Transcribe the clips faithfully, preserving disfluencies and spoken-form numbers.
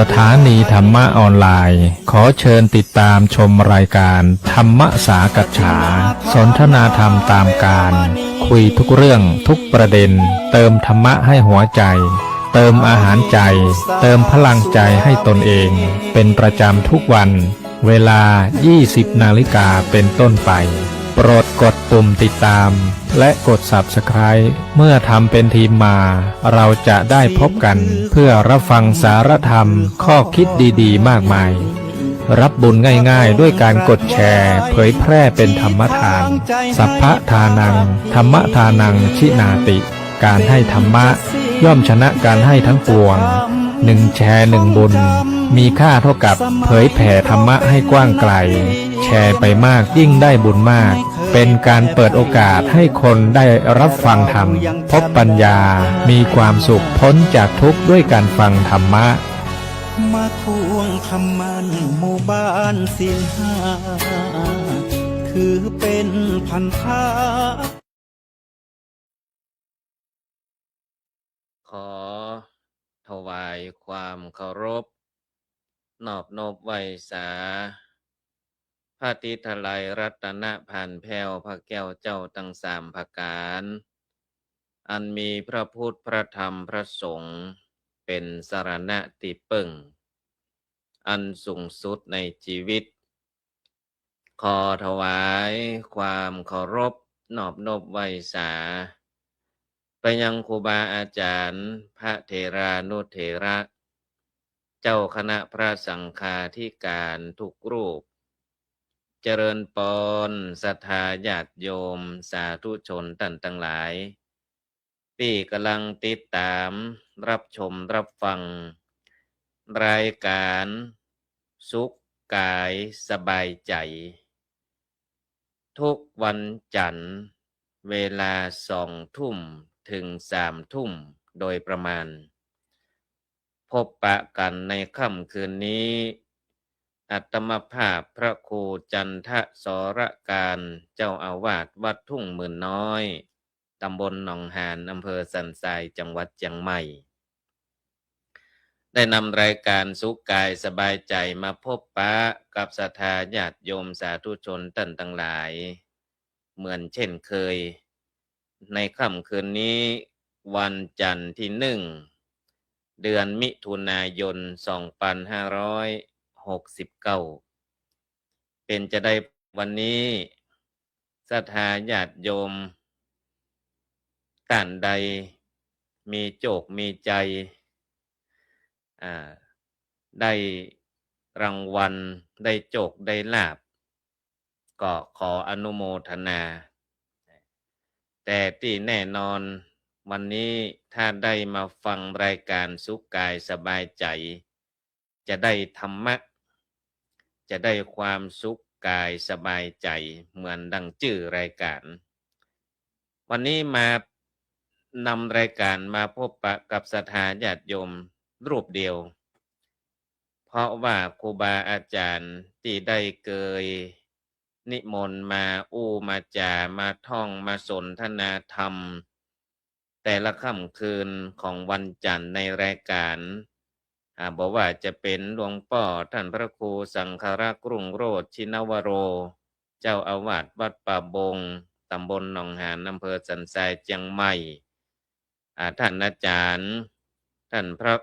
สถานีธรรมะออนไลน์ ขอเชิญติดตามชมรายการธรรมสากัจฉา สนทนาธรรมตามกาล คุยทุกเรื่องทุกประเด็น เติมธรรมะให้หัวใจ เติมอาหารใจ เติมพลังใจให้ตนเอง เป็นประจำทุกวัน เวลา ยี่สิบนาฬิกาเป็นต้นไป โปรดกดปุ่มติดตาม และกด Subscribe เมื่อทำเป็นทีมมา เราจะได้พบกันเพื่อรับฟังสารธรรม ข้อคิดดีๆ มากมาย รับบุญง่ายๆ ด้วยการกดแชร์ เผยแพร่เป็นธรรมทาน สัพพะทานัง ธรรมทานัง ชินาติ การให้ธรรมะย่อมชนะการให้ทั้งปวง หนึ่งแชร์หนึ่งบุญ มีค่าเท่ากับเผยแผ่ธรรมะให้กว้างไกล แชร์ไปมากยิ่งได้บุญมาก เป็นการเปิดโอกาสให้คนได้รับฟังธรรม พบปัญญา มีความสุขพ้นจากทุกข์ด้วยการฟังธรรมะ มาทวงคำมั่นหมู่บ้านศีลห้า ถือเป็นพันธะ ขอถวายความเคารพ นอบนบไหว้สา พระทิตไลยรัตนพันธ์แผ้วพระแก้วเจ้าตังสามประก๋าน อันมีพระพุทธ พระธรรม พระสงฆ์ เป๋นสรณะตี้เปิ้ง อันสูงสุดในจีวิต ขอถวายความเคารพ นอบนบไหว้สา ไปยังครูบาอาจ๋ารย์ พระเถรานุเถระ เจ้าคณะพระสังฆาธิการทุกรูป เจริญปอน ศรัทธาญาติโยม สาธุชนต้านตังหลาย ตี้ก่ำลังติดต๋าม รับชม รับฟัง รายก๋านสุขก๋ายสบายใจ๋ ทุกวันจั๋นทร์ เวลาสองทุ่มเถิงสามทุ่มโดยประมาณ พบปะกั๋นในค่ำคืนนี้ อาตมาภาพพระครูจันทะสรการ เจ้าอาวาสวัดทุ่งหมื่นน้อย ต๋ำบลหนองหาน อำเภอสันทราย จังหวัดเจียงใหม่ ได้นำรายก๋านสุขก๋ายสบายใจ๋มาพบปะกับศรัทธาญาติโยมสาธุชนต้านตังหลาย เหมือนเช่นเคย ในค่ำคืนนี้ วันจั๋นทร์ตี้หนึ่ง เดือนมิถุนายน สองปันห้าร้อยหกสิบเก้า เป๋นจาใดวันนี้ ศรัทธาญาติโยมต้านใดมีโจคมีชัย อ่า ได้รางวัล ได้โจคได้ลาภ ก็ขออนุโมทนา แต่ตี้แน่นอนวันนี้ถ้าได้มาฟังรายก๋านสุขก๋ายสบายใจ๋ จะได้ธรรมะ จะได้ความสุขก๋ายสบายใจ๋ เหมือนดังจื้อรายก๋าน วันนี้มานำรายก๋านมาพบปะกับศรัทธาญาติโยมรูปเดียว เพราะว่าครูบาอาจ๋ารย์ตี้ได้เกยนิมนต์มาอู้มาจ๋า มาท่อง มาสนทนาธรรม แต่ละค่ำคืนของวันจั๋นทร์ในรายก๋าน อ่า บ่ว่าจะเป๋นหลวงป้อต้านพระครูสังฆรักษ์ รุ่งโรจน์ ชินวโร เจ้าอาวาสวัดป่าบง ต๋ำบลหนองหาน อำเภอสันทราย เจียงใหม่ อ่า ต้านอาจ๋ารย์ ต้านพระ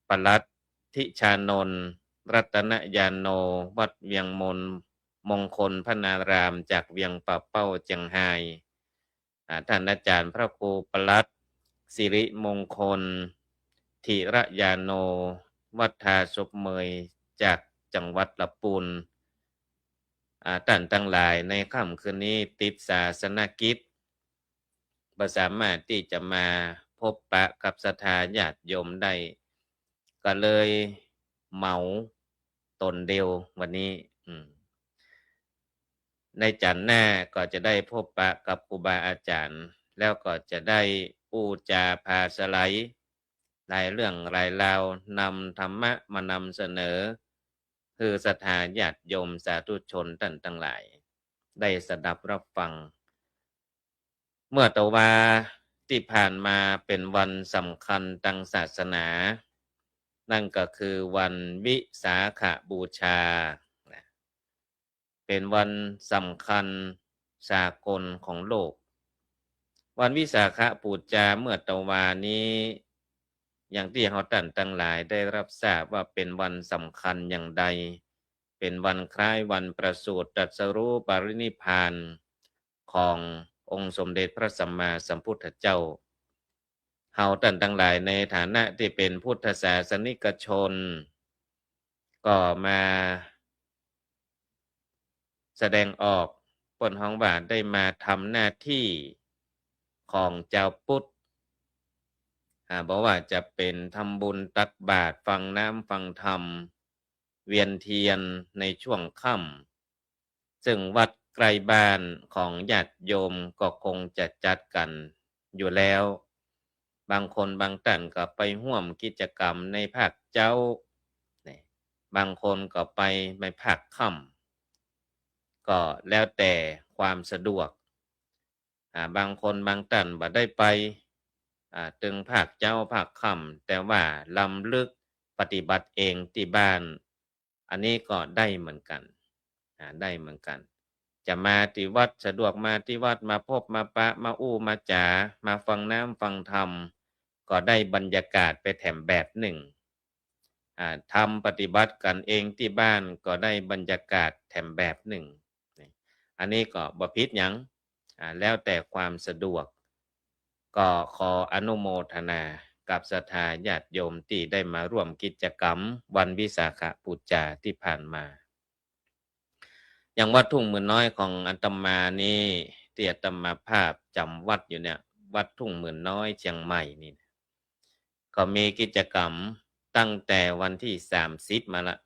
ปลัด ทิชานนท์ รัตนญาโณ วัดเวียงมน มงคลพนาราม จากเวียงป่าเป้า เจียงฮาย อ่า ต้านอาจ๋ารย์พระครูปลัด สิริมงคล ธีระญาโณ วัดท่าศพเมย จากจังหวัดละปูน อ่า ต้านตังหลายในค่ำคืนนี้ติดศาสนกิจ บ่สามารถตี้จะมาพบปะกับศรัทธาญาติโยมได้ ก็เลยเหมาต๋นเดียววันนี้ อืม ในจั๋นทร์หน้าก็จะได้พบปะกับครูบาอาจ๋ารย์ แล้วก็จะได้อู้จ๋าผาสะไหล หลายเรื่องหลายราว นำธรรมะมานำเสนอ หื้อศรัทธาญาติโยมสาธุชนต้านตังหลาย ได้สดับรับฟัง เมื่อตะวาตี้ผ่านมาเป๋นวันสำคัญตางศาสนา นั่นก็คือวันวิสาขบูชานะ เป๋นวันสำคัญสากลของโลก วันวิสาขบูชาเมื่อตะวานี้ อย่างตี้เฮาต้านตังหลายได้ฮับทราบว่าเป๋นวันสำคัญอย่างใด เป๋นวันคล้ายวันประสูติตรัสรู้ปรินิพพานขององค์สมเด็จพระสัมมาสัมพุทธเจ้า เฮาต้านตังหลายในฐานะตี้เป๋นพุทธศาสนิกชน ก็มาแสดงออก เปิ้นฮ้องว่าได้มาทำหน้าตี้ของจาวพุทธ อ่า บ่ว่าจะเป๋นทำบุญตักบาตร ฟังน้ำฟังธรรม เวียนเทียนในช่วงค่ำ ซึ่งวัดใก้บ้านของญาติโยมก็คงจะจัดกั๋นอยู่แล้ว บางคนบางต้านก็ไปฮ่วมกิจกรรมในภาคเจ๊า นี่ บางคนก็ไปในภาคค่ำ ก็แล้วแต่ความสะดวก อ่า บางคนบางต้านบ่ได้ไป อ่า ตึงภาคเจ๊าภาคค่ำ แต่ว่ารำลึกปฏิบัติเองตี้บ้าน อันนี้ก็ได้เหมือนกั๋น อ่า ได้เหมือนกั๋น จะมาตี้วัด สะดวกมาตี้วัด มาพบมาปะ มาอู้มาจ๋า มาฟังน้ำฟังธรรม ก็ได้บรรยากาศไปแถมแบบนึ่ง อ่า ทำปฏิบัติกั๋นเองตี้บ้าน ก็ได้บรรยากาศแถมแบบนึ่ง นี่ อันนี้ก็บ่ผิดหยัง อ่า แล้วแต่ความสะดวก ก็ขออนุโมทนากับศรัทธาญาติโยมตี้ได้มาร่วมกิจกรรมวันวิสาขบูชาตี้ผ่านมา อย่างวัดทุ่งหมื่นน้อยของอาตมานี่ ตี้อาตมาภาพจ๋ำวัดอยู่เนี่ย วัดทุ่งหมื่นน้อยเจียงใหม่นี่ ก็มีกิจกรรมตั้งแต่วันตี้สามสิบมาละ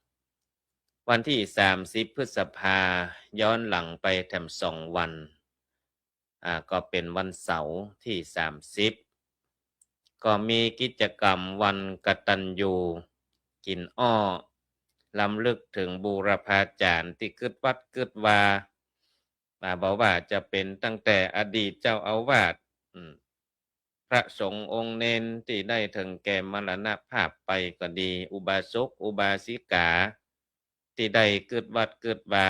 วันตี้สามสิบพฤษภา ย้อนหลังไปแถมสองวัน อ่า ก็เป๋นวันเสาร์ตี้สามสิบ ก็มีกิจกรรมวันกตัญญู กิ๋นอ้อ รำลึกเถิงบูรพาจ๋ารย์ตี้กึ๊ดวัดกึ๊ดวา อ่า บ่ว่าจะเป๋นตั้งแต่อดีตเจ้าอาวาส อืม พระสงฆ์องค์เณรตี้ได้เถิงแก่มรณภาพไปก็ดี อุบาสกอุบาสิกา ตี้ได้กึ๊ดวัดกึ๊ดวา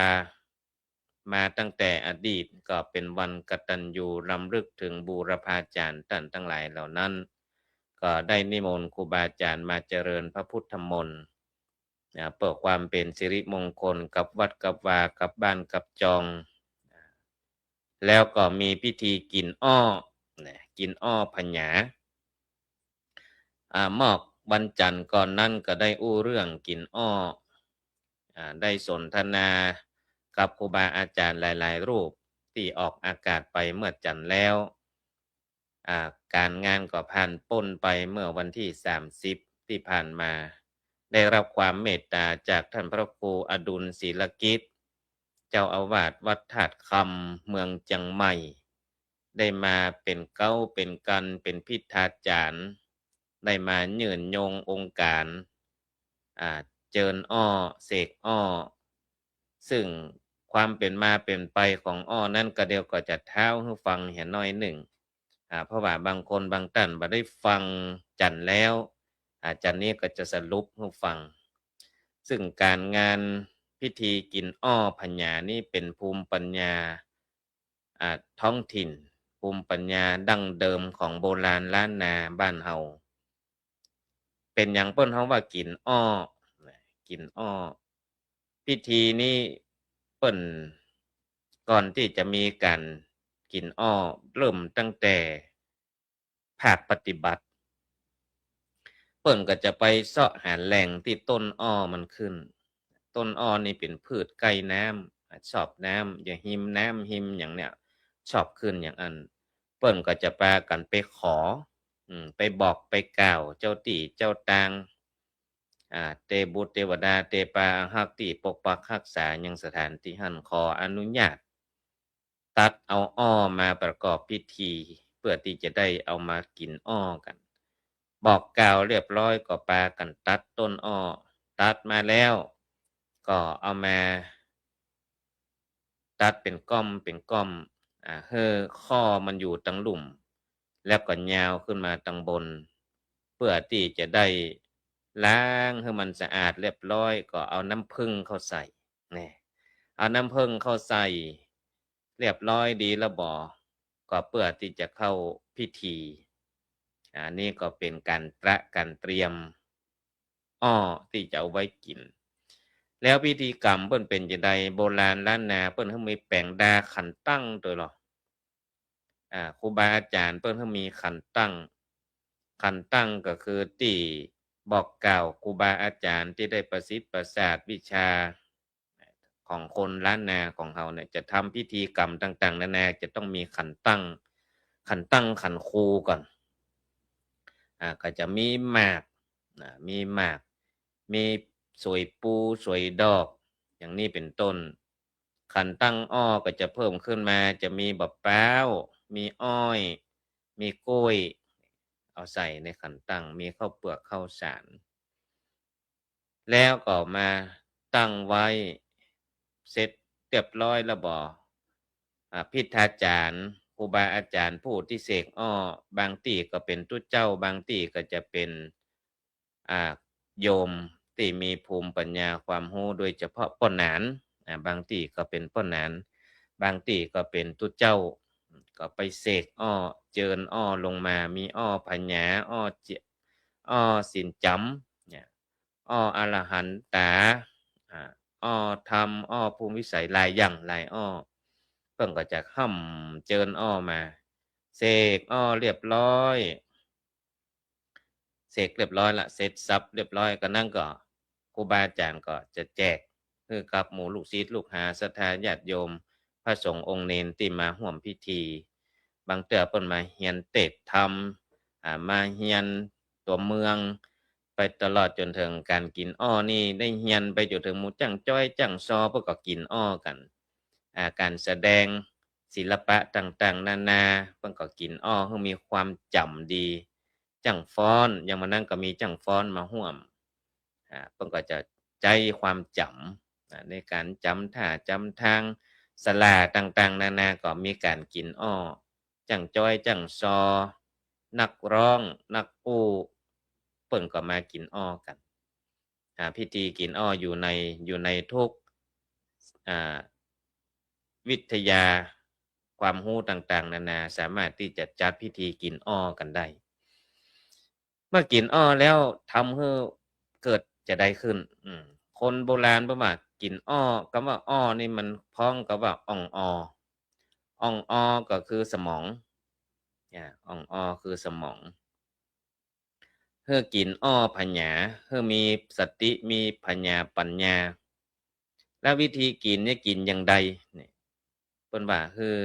มาตั้งแต่อดีต ก็เป๋นวันกตัญญูรำลึกเถิงบูรพาจ๋ารย์ต้านตังหลายเหล่านั้น ก็ได้นิมนต์ครูบาอาจ๋ารย์มาเจริญพระพุทธมนต์ นะ เปื้อความเป๋นสิริมงคลกับวัดกับวากับบ้านกับจอง แล้วก็มีพิธีกิ๋นอ้อ นะ กิ๋นอ้อผญา อ่า มอกวันจันทร์ก่อนนั้นก็ได้อู้เรื่องกิ๋นอ้อ อ่า ได้สนทนากับครูบาอาจ๋ารย์หลายๆ รูปตี้ออกอากาศไปเมื่อจันทร์แล้ว อ่า ก๋านงานก็ผ่านป๊นไปเมื่อวันตี้สามสิบตี้ผ่านมา ได้ฮับความเมตต๋าจากต้านพระครูอดุลศิลกิจ เจ้าอาวาสวัดธาตุคำเมืองเจียงใหม่ ได้มาเป๋นเก๊าเป๋นกั๋น เป๋นพิธาจ๋ารย์ ได้มายื่นโยงองค์ก๋าน อ่า เจิญอ้อ เสกอ้อ ซึ่งความเป๋นมาเป๋นไปของอ้อนั้น ก็เดี๋ยวก็จะเท้าหื้อฟังเหียหน้อยนึ่ง อ่า เพราะว่าบางคนบางต้านบ่ได้ฟังจันทร์แล้ว อ่า จันทร์นี้ก็จะสรุปหื้อฟัง ซึ่งก๋านงานพิธีกิ๋นอ้อผญานี้เป๋นภูมิปัญญา อ่า ท้องถิ่น ภูมิปัญญาดั้งเดิมของโบราณล้านนาบ้านเฮา เป๋นหยังเปิ้นฮ้องว่ากิ๋นอ้อ กิ๋นอ้อ พิธีนี้เปิ้น ก่อนตี้จะมีก๋านกิ๋นอ้อ เริ่มตั้งแต่ภาคปฏิบัติ เปิ้นก็จะไปเซาะหาแหล่งตี้ต้นอ้อมันขึ้น ต้นอ้อนี่เป๋นพืชใก้น้ำ ชอบน้ำ อยู่ฮิมน้ำฮิมหยังเนี่ย ชอบขึ้นอย่างอั้น เปิ้นก็จะปากั๋นไปขอ อืม ไปบอกไปกล่าวเจ้าตี้เจ้าตาง อ่า เตบุตรเตวดา เตปาอาฮักตี้ปกปักฮักษายังสถานตี้หั้น ขออนุญาต ตัดเอาอ้อมาประกอบพิธี เปื้อตี้จะได้เอามากิ๋นอ้อกั๋น บอกกล่าวเรียบร้อยก็ปากั๋นตัดต้นอ้อ ตัดมาแล้วก็เอามาตัดเป๋นก้อมเป๋นก้อม อ่า หื้อข้อมันอยู่ตังลุ่ม แล้วก็ยาวขึ้นมาตังบน เปื้อตี้จะได้ ล้างหื้อมันสะอาดเรียบร้อย ก็เอาน้ำผึ้งเข้าใส่ นี่ เอาน้ำผึ้งเข้าใส่เรียบร้อยดีแล้วบ่ ก็เปื้อตี้จะเข้าพิธี อันนี้ก็เป๋นก๋านตระก๋านเตรียมอ้อตี้จะเอาไว้กิ๋น แล้วพิธีกรรมเปิ้นเป๋นจาใด โบราณล้านนาเปิ้นหื้อมีแป๋งดาขันตั้งตวยลอ อ่า ครูบาอาจ๋ารย์เปิ้นหื้อมีขันตั้ง ขันตั้งก็คือตี้บอกกล่าวครูบาอาจ๋ารย์ตี้ได้ประสิทธิ์ประสาทวิชาของคนล้านนาของเฮาเนี่ย จะทำพิธีกรรมต่างๆ นานา จะต้องมีขันตั้ง ขันตั้งขันครูก่อน อ่า ก็จะมีหมาก อ่า มีหมาก มีสวยปูสวยดอก อย่างนี้เป๋นต้น ขันตั้งอ้อก็จะเพิ่มขึ้นมา จะมีบะป๊าว มีอ้อย มีกล้วย เอาใส่ในขันตั้ง มีข้าวเปือกข้าวสาร แล้วก็มาตั้งไว้ เสร็จเรียบร้อยแล้วบ่ อ่า พิธาจ๋ารย์ ครูบาอาจ๋ารย์ผู้ตี้เสกอ้อ บางตี้ก็เป๋นตุ๊เจ้า บางตี้ก็จะเป๋น อ่า โยมตี้มีภูมิปัญญาความฮู้ โดยเฉพาะป้อหนาน อ่า บางตี้ก็เป๋นป้อหนาน บางตี้ก็เป๋นตุ๊เจ้า ก็ไปเสกอ้อ เจิญอ้อลงมา มีอ้อผญา อ้อเจีย อ้อศีลจ๋ำ เนี่ย อ้ออรหันตา อ่า อ้อธรรม อ้อภูมิวิสัย หลายอย่างหลายอ้อ เปิ้นก็จะฮ่ำเจิญอ้อมา เสกอ้อเรียบร้อย เสกเรียบร้อยละ เสร็จสับเรียบร้อย ก็นั้นก็ครูบาอาจ๋ารย์ก็จะแจกหื้อกับหมู่ลูกศิษย์ลูกหาศรัทธาญาติโยม พระสงฆ์องค์เณรตี้มาฮ่วมพิธี บางเตื้อเปิ้นมาเฮียนเตสน์ธรรม อ่า มาเฮียนตั๋วเมือง ไปตลอดจ๋นเถิงก๋านกิ๋นอ้อนี่ ได้เฮียนไปจ๋นเถิงหมู่จ้างจ๊อยจ้างซอ เปิ้นก็กิ๋นอ้อกั๋น อ่า ก๋านแสดงศิลปะต่างๆ นานา เปิ้นก็กิ๋นอ้อหื้อมีความจ๋ำดี จ้างฟ้อน อย่างวันนั้นก็มีจ้างฟ้อนมาฮ่วม อ่า เปิ้นก็จะใจ๊ความจ๋ำ อ่า ในก๋านจ๋ำท่าจ๋ำทาง สลาต่างๆ นานา ก็มีก๋านกิ๋นอ้อ จ้างจ๊อยจ้างซอ นักร้อง นักอู้ เปิ้นก็มากิ๋นอ้อกั๋น อ่า พิธีกิ๋นอ้ออยู่ใน อยู่ในทุก อ่า วิทยาความฮู้ต่างๆ นานา สามารถตี้จะจัดพิธีกิ๋นอ้อกั๋นได้ เมื่อกิ๋นอ้อแล้วทำหื้อเกิดจาใดขึ้น อืม คนโบราณเปิ้นว่ากิ๋นอ้อ กำว่าอ้อนี่มันพ้องกับว่าอ่องออ อ่องออก็คือสมอง อ่า อ่องออคือสมอง หื้อกิ๋นอ้อผญา หื้อมีสติ มีผญาปั๋ญญา แล้ววิธีกิ๋นเนี่ยกิ๋นอย่างใดเนี่ย เปิ้นว่าหื้อ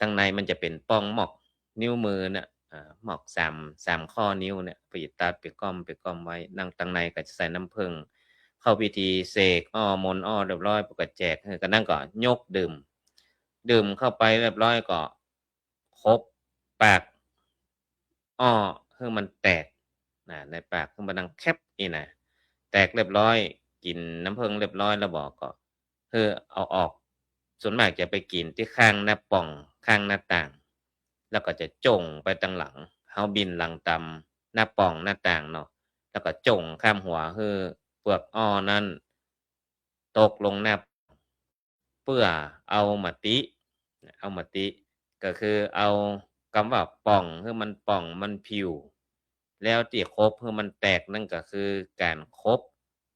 ตังในมันจะเป๋นป้องหมอกนิ้วมือเนี่ย อ่า หมอกสาม สามข้อนิ้วเนี่ย ไปตัดไปก้อม ไปก้อมไว้ นั่นตังในก็จะใส่น้ำผึ้ง เข้าพิธีเสกอ้อมนต์อ้อเรียบร้อย เปิ้นก็แจกหื้อ ก็นั้นก็ยกดื่ม ดื่มเข้าไปเรียบร้อยก็ ขบปากอ้อหื้อมันแตก นะ ในปากหื้อมันดังแคบอี้นะ แตกเรียบร้อย กิ๋นน้ำผึ้งเรียบร้อยแล้วบ่ ก็หื้อเอาออก ส่วนมากจะไปกิ๋นตี้ข้างหน้าป่อง ข้างหน้าต่าง แล้วก็จะจ่งไปตางหลัง เฮาบิ่นหลังต๋ามหน้าป่องหน้าต่างเนาะ แล้วก็จ่งข้ามหัวหื้อเปลือกอ้อนั้นตกลงหน้า เปื้อเอามาติ เอามาติ ก็คือเอากำว่าป่องหื้อมันป่องมันผิว แล้วตี้ขบหื้อมันแตกนั่นก็คือก๋านขบ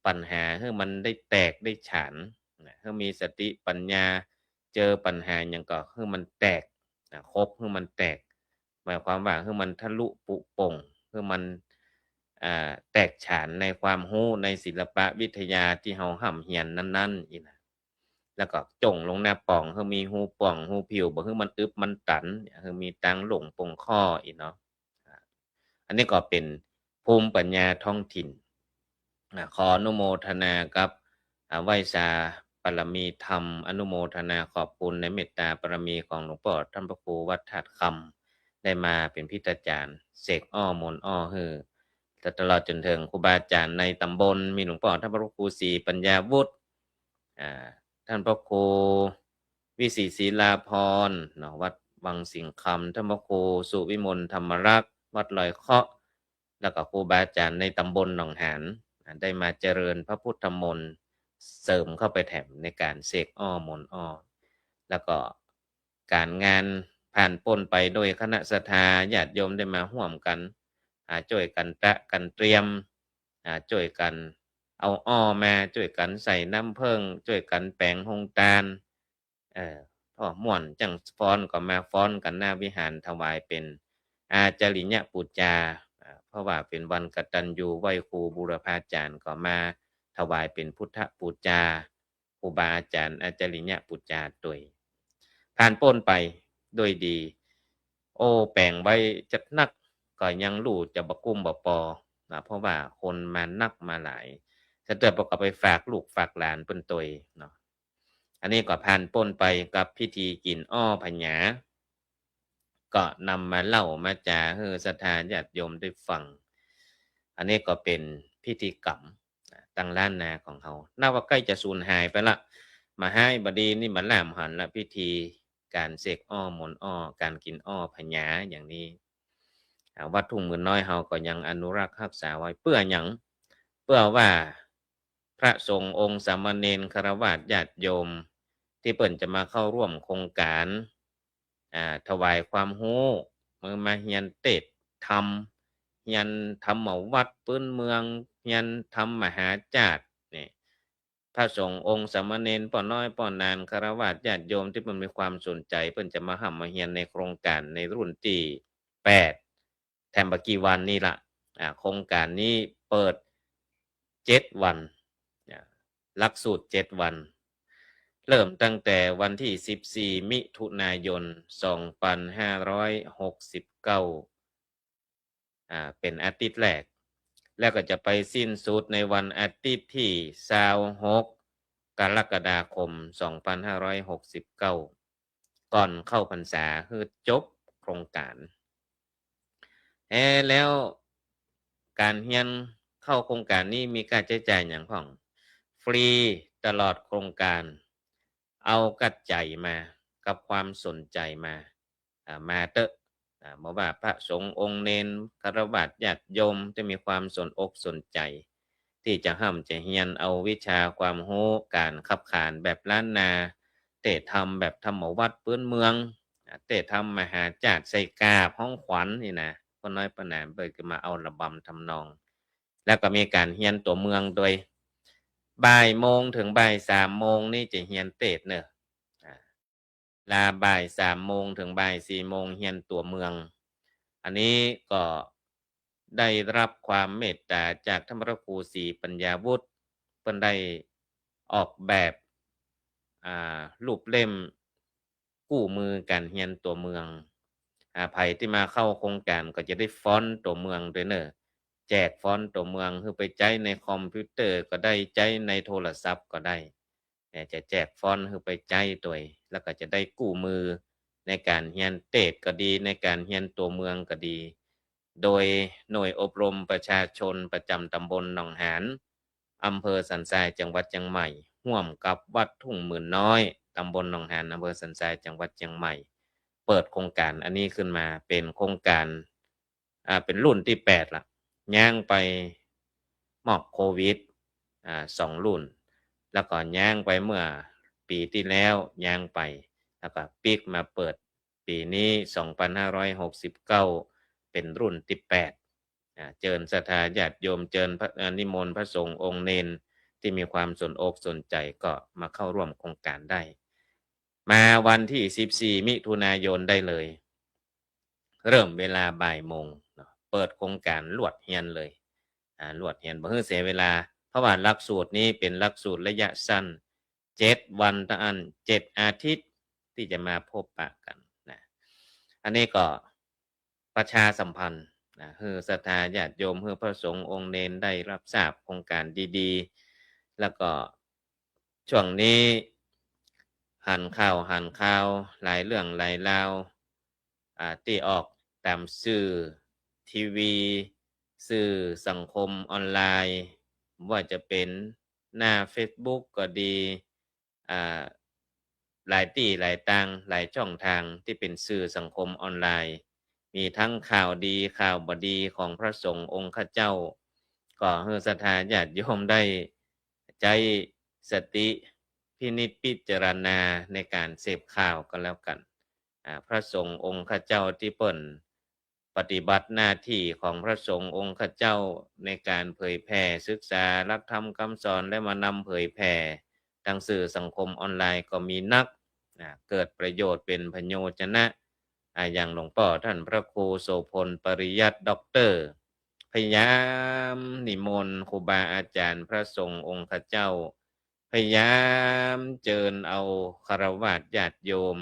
ปัญหาหื้อมันได้แตกได้ฉาน นะ หื้อมีสติปั๋ญญา เจอปัญหาหยังก็หื้อมันแตก นะ ขบหื้อมันแตก หมายความว่าหื้อมันทะลุปุโป่ง หื้อมัน อ่า แตกฉานในความฮู้ในศิลปะวิทยาตี้เฮาฮ่ำเฮียนนั้นๆ อี้นะ แล้วก็จ่งลงหน้าป่อง หื้อมีฮูป่องฮูผิว บ่หื้อมันอึบมันตัน หื้อมีตางโล่งโป่งข้ออี้เนาะ อ่า อันนี้ก็เป๋นภูมิปัญญาท้องถิ่น อ่า ขออนุโมทนากับ อ่า ไหว้สาบารมีธรรม อนุโมทนาขอบคุณในเมตตาบารมีของหลวงป้อท่านพระครูวัดธาตุคำ ได้มาเป๋นพิธาจ๋ารย์ เสกอ้อมนต์อ้อหื้อ ตลอดจ๋นเถิงครูบาอาจ๋ารย์ในต๋ำบล มีหลวงป้อท่านพระครูศรีปัญญาวุฒิ อ่า ท่านพระครูวิศิตศิลาภรณ์เนาะ วัดวังสิงห์คำ ท่านพระครูสุวิมลธรรมรักษ์ วัดลอยเคราะห์ แล้วก็ครูบาอาจ๋ารย์ในต๋ำบลหนองหาน อ่า ได้มาเจริญพระพุทธมนต์ เสริมเข้าไปแถมในก๋านเสกอ้อมนต์อ้อ แล้วก็ก๋านงานผ่านป๊นไปโดยคณะศรัทธาญาติโยมได้มาฮ่วมกั๋น อ่า จ้วยกั๋นตระกั๋นเตรียม อ่า จ้วยกั๋นเอาอ้อมา จ้วยกั๋นใส่น้ำเผิ้ง จ้วยกั๋นแป๋งโฮงตาน เอ่อ พ่อม่วนจั้งฟ้อนก็มาฟ้อนกั๋นหน้าวิหารถวายเป๋นอาจาริยปูจา อ่า เพราะว่าเป๋นวันกตัญญูไหว้ครูบูรพาจ๋ารย์ ก็มาถวายเป๋นพุทธปูจา ครูบาอาจ๋ารย์อาจาริยปูจาตวย ผ่านป๊นไปโดยดี โอ้ แป๋งไว้จัดนัก ก็ยังฮู้จะบ่กุ้มบ่ปอนะ เพราะว่าคนมานักมาหลาย สะเติบก็ไปฝากลูกฝากหลานเปิ้นตวยเนาะ อันนี้ก็ผ่านป๊นไปกับพิธีกิ๋นอ้อผญา ก็นำมาเล่ามาจ๋าหื้อศรัทธาญาติโยมได้ฟัง อันนี้ก็เป๋นพิธีกรรม อ่า ตังล้านนาของเฮา นับว่าใก้จะสูญหายไปละ บ่ฮ้ายบ่ดีนี่บ่ล่ำหันละ พิธีก๋านเสกอ้อมนต์อ้อ ก๋านกิ๋นอ้อผญาอย่างนี้ อ่า วัดทุ่งหมื่นน้อยเฮาก็ยังอนุรักษ์ฮักษาไว้ เปื้อหยัง เปื้อว่าพระสงฆ์องค์สามเณรฆราวาสญาติโยม ตี้เปิ้นจะมาเข้าร่วมโครงก๋าน อ่า ถวายความฮู้ เมื่อมาเฮียนเตสน์ธรรม เฮียนธรรมวัตรปื๊นเมือง เฮียนธรรมมหาจาตย์นี่ พระสงฆ์องค์สามเณรป้อน้อยป้อนาน ฆราวาสญาติโยมตี้เปิ้นมีความสนใจ๋ เปิ้นจะมาฮ่ำมาเฮียนในโครงก๋านในรุ่นตี้แปด แถมบ่กี่วันนี่ละ อ่า โครงก๋านนี้เปิดเจ็ดวัน อ่า หลักสูตรเจ็ดวัน เริ่มตั้งแต่วันตี้สิบสี่ มิถุนายน สองปันห้าร้อยหกสิบเก้า อ่า เป๋นอาทิตย์แรก แล้วก็จะไปสิ้นสุดในวันอาทิตย์ตี้ซาวหก กรกฎาคม สองปันห้าร้อยหกสิบเก้า ก่อนเข้าพรรษาหื้อจบโครงก๋าน เอ๊ะ แล้วก๋านเฮียนเข้าโครงก๋านนี้มีค่าใจ๊จ่ายหยังพ่อง ฟรีตลอดโครงก๋าน เอากั๊ดใจ๋มา กับความสนใจ๋มา อ่า มาเต๊อะ อ่า บ่ว่าพระสงฆ์องค์เณร ฆราวาสญาติโยมตี้มีความสนอกสนใจ๋ ตี้จะฮ่ำจะเฮียนเอาวิชาความฮู้ก๋านขับขานแบบล้านนา เตสน์ธรรมแบบธรรมวัตรปื๊นเมือง อ่า เตสน์ธรรมมหาจาตย์ใส่กาบฮ้องขวัญนี่นะ ป้อน้อยป้อนานเปิ้นก็มาเอาระบำทำนอง แล้วก็มีก๋านเฮียนตั๋วเมืองตวย บ่ายโมงเถิงบ่ายสามโมงนี่จะเฮียนเตสน์เน่อ อ่า ลาบ่ายสามโมงเถิงบ่ายสี่โมงเฮียนตั๋วเมือง อันนี้ก็ได้รับความเมตต๋าจากท่านพระครูศรีปัญญาวุฒิ เปิ้นได้ออกแบบ อ่า รูปเล่มกู้มือก๋านเฮียนตั๋วเมือง อ่า ใผตี้มาเข้าโครงก๋านก็จะได้ฟอนต์ตั๋วเมืองตวยเน่อ แจกฟอนต์ตั๋วเมืองหื้อไปใจ๊ในคอมพิวเตอร์ก็ได้ ใจ๊ในโทรศัพท์ก็ได้ เนี่ย จะแจกฟอนต์หื้อไปใจ๊ตวย แล้วก็จะได้กู้มือในก๋านเฮียนเตสน์ก็ดี ในก๋านเฮียนตั๋วเมืองก็ดี โดยหน่วยอบรมประชาชนประจ๋ำต๋ำบลหนองหาน อำเภอสันทราย จังหวัดเจียงใหม่ ฮ่วมกับวัดทุ่งหมื่นน้อย ต๋ำบลหนองหาน อำเภอสันทราย จังหวัดเจียงใหม่ เปิดโครงก๋านอันนี้ขึ้นมา เป๋นโครงก๋าน อ่า เป๋นรุ่นตี้แปดละ ย้างไปมอกโควิด อ่า สองรุ่น แล้วก็ย้างไปเมื่อปี๋ตี้แล้ว ย้างไป แล้วก็ปิ๊กมาเปิดปี๋นี้ สองปันห้าร้อยหกสิบเก้า เป๋นรุ่นตี้แปด อ่า เจิญศรัทธาญาติโยม เจิญพระ อ่า นิมนต์พระสงฆ์องค์เณรตี้มีความสนอกสนใจ๋ก็มาเข้าร่วมโครงก๋านได้ มาวันตี้สิบสี่ มิถุนายนได้เลย เริ่มเวลาบ่ายโมงเนาะ เปิดโครงก๋านลวดเฮียนเลย อ่า ลวดเฮียน บ่หื้อเสียเวลา เพราะว่าหลักสูตรนี้เป๋นหลักสูตรระยะสั้น เจ็ดวันเต้าอั้น เจ็ดอาทิตย์ตี้จะมาพบปะกั๋นนะ อันนี้ก็ประชาสัมพันธ์นะ หื้อศรัทธาญาติโยม หื้อพระสงฆ์องค์เณรได้รับทราบโครงก๋านดีๆ แล้วก็ ช่วงนี้หันข่าวหันคาวหลายเรื่องหลายราว อ่า ตี้ออกต๋ามสื่อทีวี สื่อสังคมออนไลน์ ว่าจะเป๋นหน้าเฟซบุ๊กก็ดี อ่า หลายตี้หลายตาง หลายจ้องตางตี้เป๋นสื่อสังคมออนไลน์ มีตึงข่าวดีข่าวบ่ดีของพระสงฆ์องค์ข้าเจ้า ก็หื้อศรัทธาญาติโยมได้ใจ๊สติพินิจพิจารณาในก๋านเสพข่าวก็แล้วกั๋น อ่า พระสงฆ์องค์ข้าเจ้าตี้เปิ้นปฏิบัติหน้าตี้ของพระสงฆ์องค์ข้าเจ้าในก๋านเผยแผ่ศึกษาหลักธรรมกำสอน และมานำเผยแผ่ตางสื่อสังคมออนไลน์ก็มีนัก นะ เกิดประโยชน์เป๋นผโยชนะ อ่า อย่างหลวงป้อต้านพระครูโสภณ ปริยัติ ด็อกเตอร์ พยายามนิมนต์ครูบาอาจ๋ารย์พระสงฆ์องค์ข้าเจ้า พยายามเจิญเอาฆราวาสญาติโยม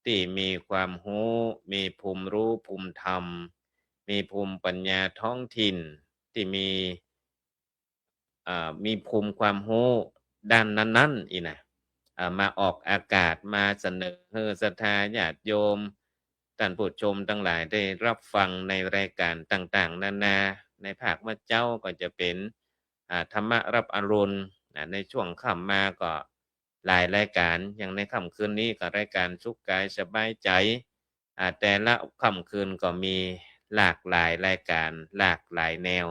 ตี้มีความฮู้ มีภูมิฮู้ภูมิธรรม มีภูมิปัญญาท้องถิ่นตี้มี อ่า มีภูมิความฮู้ด้านนั้นๆ อี้นะ อ่า มาออกอากาศ มาเสนอหื้อศรัทธาญาติโยม ต้านผู้ชมตังหลายได้ฮับฟังในรายก๋านต่างๆ นานา ในภาคเมื่อเจ๊าก็จะเป๋น อ่า ธรรมะฮับอรุณ นะ ในช่วงค่ำมาก็หลายรายก๋าน อย่างในค่ำคืนนี้ก็รายก๋านสุขกายสบายใจ๋ อ่า แต่ละค่ำคืนก็มีหลากหลายรายก๋าน หลากหลายแนว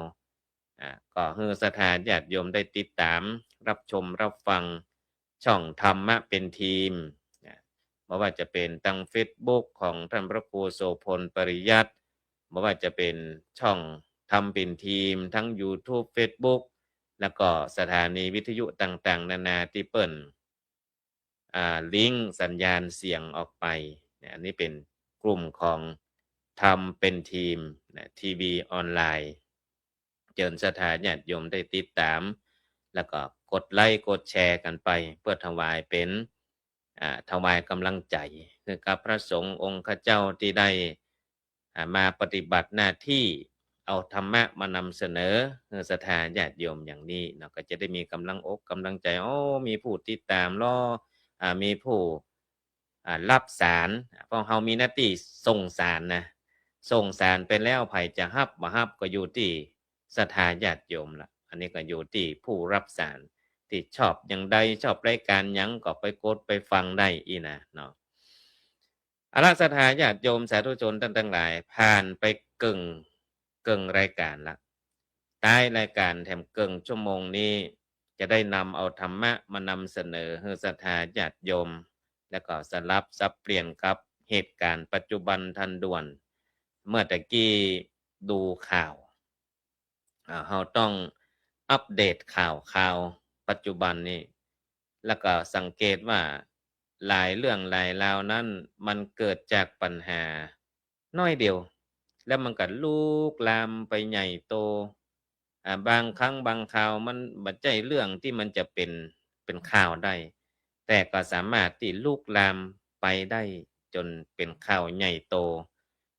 อ่า ก็หื้อศรัทธาญาติโยมได้ติดต๋ามฮับชมฮับฟังช่องธรรมะเป๋นทีม นะ บ่ว่าจะเป๋นตางเฟซบุ๊กของต้านพระครูโสภณ ปริยัติ บ่ว่าจะเป๋นช่องธรรมเป๋นทีม ตางยูทูบ เฟซบุ๊ก แล้วก็สถานีวิทยุต่างๆ นานาตี้เปิ้น อ่า ลิงก์สัญญาณเสียงออกไป นะ อันนี้เป๋นกลุ่มของธรรมเป๋นทีม นะ ทีวีออนไลน์ เจิญศรัทธาญาติโยมได้ติดต๋าม แล้วก็กดไลก์กดแชร์กั๋นไป เปื้อถวายเป๋น อ่า ถวายก๋ำลังใจ๋หื้อกับพระสงฆ์องค์ข้าเจ้าตี้ได้ อ่า มาปฏิบัติหน้าตี้เอาธรรมะมานำเสนอหื้อศรัทธาญาติโยมอย่างนี้เนาะ ก็จะได้มีก๋ำลังอกก๋ำลังใจ๋ โอ้ มีผู้ติดต๋ามลอ อ่า มีผู้ อ่า ฮับสาร เพราะเฮามีหน้าตี้ส่งสารนะ ส่งสารไปแล้ว ใผจะฮับบ่ฮับก็อยู่ตี้ศรัทธาญาติโยมละ อันนี้ก็อยู่ตี้ผู้ฮับสาร ตี้ชอบอย่างใด ชอบรายก๋านหยังก็ไปกดไปฟังได้อี้นะเนาะ เอาละ ศรัทธาญาติโยมสาธุชนต้านตังหลาย ผ่านไปเกิ่ง เกิ่งรายก๋านละ ต๊ายรายก๋านแถมเกิ่งชั่วโมงนี้ จะได้นำเอาธรรมะมานำเสนอหื้อศรัทธาญาติโยม แล้วก็สลับสับเปลี่ยนกับเหตุก๋ารณ์ปัจจุบันทันด่วน เมื่อตะกี้ดูข่าว อ่า เฮาต้องอัปเดตข่าวคราวปัจจุบันนี้ แล้วก็สังเกตว่าหลายเรื่องหลายราวนั้นมันเกิดจากปัญหาน้อยเดียว แล้วมันก็ลุกลามไปใหญ่โต อ่า บางครั้งบางคราวมันบ่ใจ้เรื่องตี้มันจะเป๋น เป๋นข่าวได้ แต่ก็สามารถตี้ลุกลามไปได้จ๋นเป๋นข่าวใหญ่โต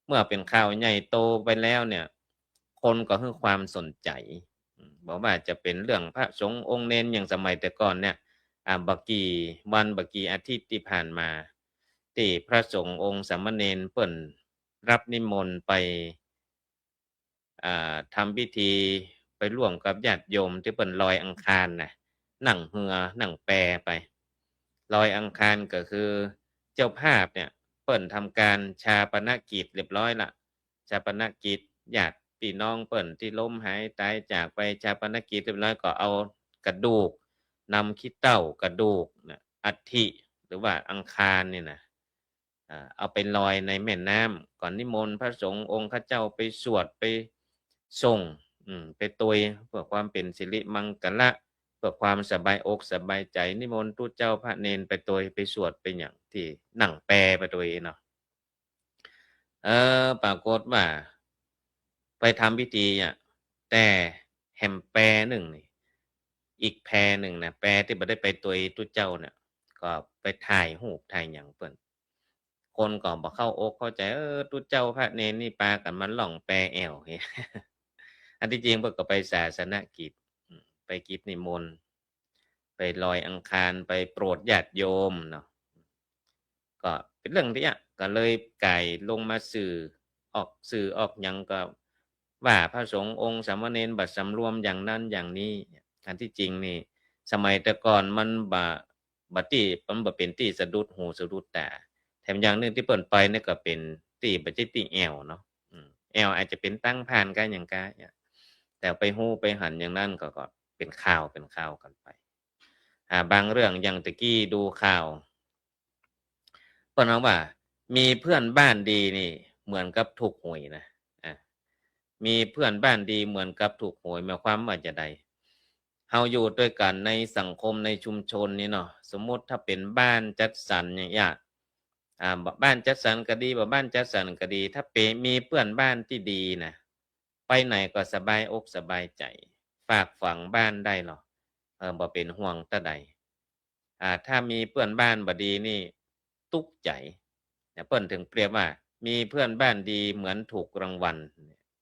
เมื่อเป๋นข่าวใหญ่โตไปแล้วเนี่ย คนก็หื้อความสนใจ๋ อืม บ่ว่าจะเป๋นเรื่องพระสงฆ์องค์เณร อย่างสมัยแต่ก่อนเนี่ย อ่า บ่กี่วันบ่กี่อาทิตย์ตี้ผ่านมา ตี้พระสงฆ์องค์สามเณรเปิ้นฮับนิมนต์ไป อ่า ทำพิธีไปร่วมกับญาติโยมตี้เปิ้นลอยอังคารนะ นั่งเฮือ นั่งแปไป ลอยอังคารก็คือเจ้าภาพเนี่ย เปิ้นทำก๋านฌาปนกิจเรียบร้อยละ ฌาปนกิจ ญาติพี่น้องเปิ้นตี้ล้มหายต๋ายจากไป ฌาปนกิจเรียบร้อยก็เอากระดูก นำขี้เถ้ากระดูกนะ อัฐิ หรือว่าอังคารนี่นะ อ่า เอาไปลอยในแม่น้ำ ก็นิมนต์พระสงฆ์องค์ข้าเจ้าไปสวดไปส่ง อืม ไปตวย เพื่อความเป๋นสิริมังคละ เพื่อความสบายอกสบายใจ๋ นิมนต์ตุ๊เจ้าพระเณรไปตวย ไปสวดไปหยังตี้นั่งแปไปตวยเนาะ เออ ปรากฏว่าไปทำพิธีอะ แต่แหมแปนึ่งนี่ อีกแปนึ่งนะ แปตี้บ่ได้ไปตวยตุ๊เจ้าเนี่ย ก็ไปถ่ายรูปถ่ายหยังเปิ้น คนก็บ่เข้าอกเข้าใจ๋ เออ ตุ๊เจ้าพระเณรนี่ปากั๋นมาล่องแปแอ่ว อันตี้จริงเปิ้นก็ไปศาสนกิจ อืม ไปกิจนิมนต์ ไปลอยอังคาร ไปโปรดญาติโยมเนาะ ก็เป๋นเรื่องตี้อะ ก็เลยก๋ายลงมาสื่อ ออกสื่อออกหยังก็ว่าพระสงฆ์องค์สามเณรบ่สำรวมอย่างนั้นอย่างนี้ อันตี้จริงนี่ สมัยแต่ก่อนมันบ่ บ่ตี้ มันบ่เป๋นตี้สะดุดหูสะดุดต๋า แถมอย่างนึ่งตี้เปิ้นไปนี่ก็เป๋น ตี้ บ่ใจ้ตี้แอ่วเนาะ อืม แอ่วอาจจะเป๋นตางผ่านกาหยังกาเนี่ย แต่ไปฮู้ไปหันอย่างนั้นก็ ก็เป๋นข่าว เป๋นข่าวกั๋นไป อ่า บางเรื่องอย่างตะกี้ดูข่าว เปิ้นฮ้องว่า มีเพื่อนบ้านดีนี่เหมือนกับถูกหวยนะ อ่ะ มีเพื่อนบ้านดีเหมือนกับถูกหวย หมายความว่าจาใด เฮาอยู่ตวยกั๋นในสังคมในชุมชนนี่เนาะ สมมุติถ้าเป๋นบ้านจัดสรรอย่างเงี้ย อ่า บ่ บ้านจัดสรรก็ดี บ่บ้านจัดสรรก็ดี ถ้าเป๋น มีเพื่อนบ้านตี้ดีนะ ไปไหนก็สบายอกสบายใจ๋ ฝากฝังบ้านได้ลอ เออ บ่เป๋นห่วงตะใด อ่า ถ้ามีเพื่อนบ้านบ่ดีนี่ตุ๊กใจ๋ เนี่ย เปิ้นถึงเปรียบว่า มีเพื่อนบ้านดีเหมือนถูกรางวัล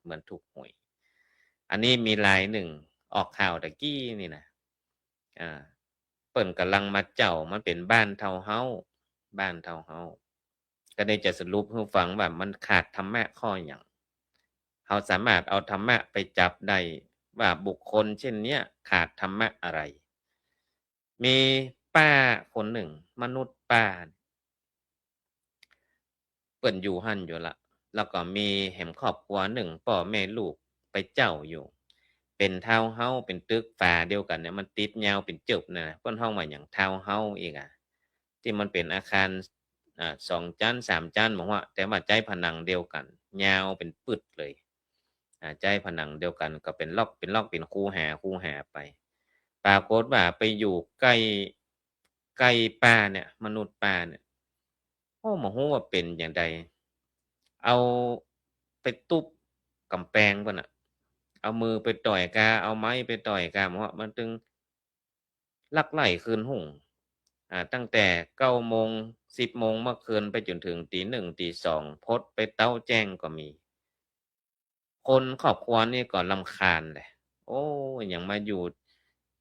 เหมือนถูกหวย อันนี้มีรายนึ่งออกข่าวตะกี้นี่นะ อ่า เปิ้นก่ำลังมาเจ้า มันเป๋นบ้านเฒ่าเฮา บ้านเฒ่าเฮา ก็ได้จะสรุปหื้อฟังว่ามันขาดธรรมะข้อหยัง เฮาสามารถเอาธรรมะไปจับได้ว่าบุคคลเช่นเนี้ยขาดธรรมะอะไร มีป้าคนนึ่ง มนุษย์ป้า เปิ้นอยู่หั้นอยู่ละ แล้วก็มีแหมครอบครัวนึ่ง ป้อแม่ลูกไปเจ้าอยู่ เป๋นทาวน์เฮ้าส์ เป๋นตึกฝาเดียวกั๋นเนี่ย มันติดยาวเป๋นจึบนะ เปิ้นฮ้องว่าหยัง ทาวน์เฮ้าส์อีกอะ ตี้มันเป๋นอาคาร อ่า สองจั๊นสามจั๊น บ่ฮู้อะ แต่ว่าใจ๊ผนังเดียวกั๋น ยาวเป๋นปึ๊ดเลย อ่า ใจ๊ผนังเดียวกั๋น ก็เป๋นล็อก เป๋นล็อก เป๋นคูหา คูหาไป ปรากฏว่าไปอยู่ใก้ ใก้ป้าเนี่ย มนุษย์ป้าเนี่ย โอ้ บ่ฮู้ว่าเป๋นจาใด เอาไปตุ๊บก๋ำแปงเปิ้นน่ะ เอามือไปต่อยกา เอาไม้ไปต่อยกา บ่ฮู้ว่ามันตึงลักไล่คืนหุง อ่า ตั้งแต่เก้าโมง สิบโมงเมื่อคืนไปจ๋นเถิงตี๋นึ่ง ตี๋สอง พดไปเต๊าแจ้งก็มี คนครอบครัวนี่ก็รำคาญแหละ โอ้ ยังมาอยู่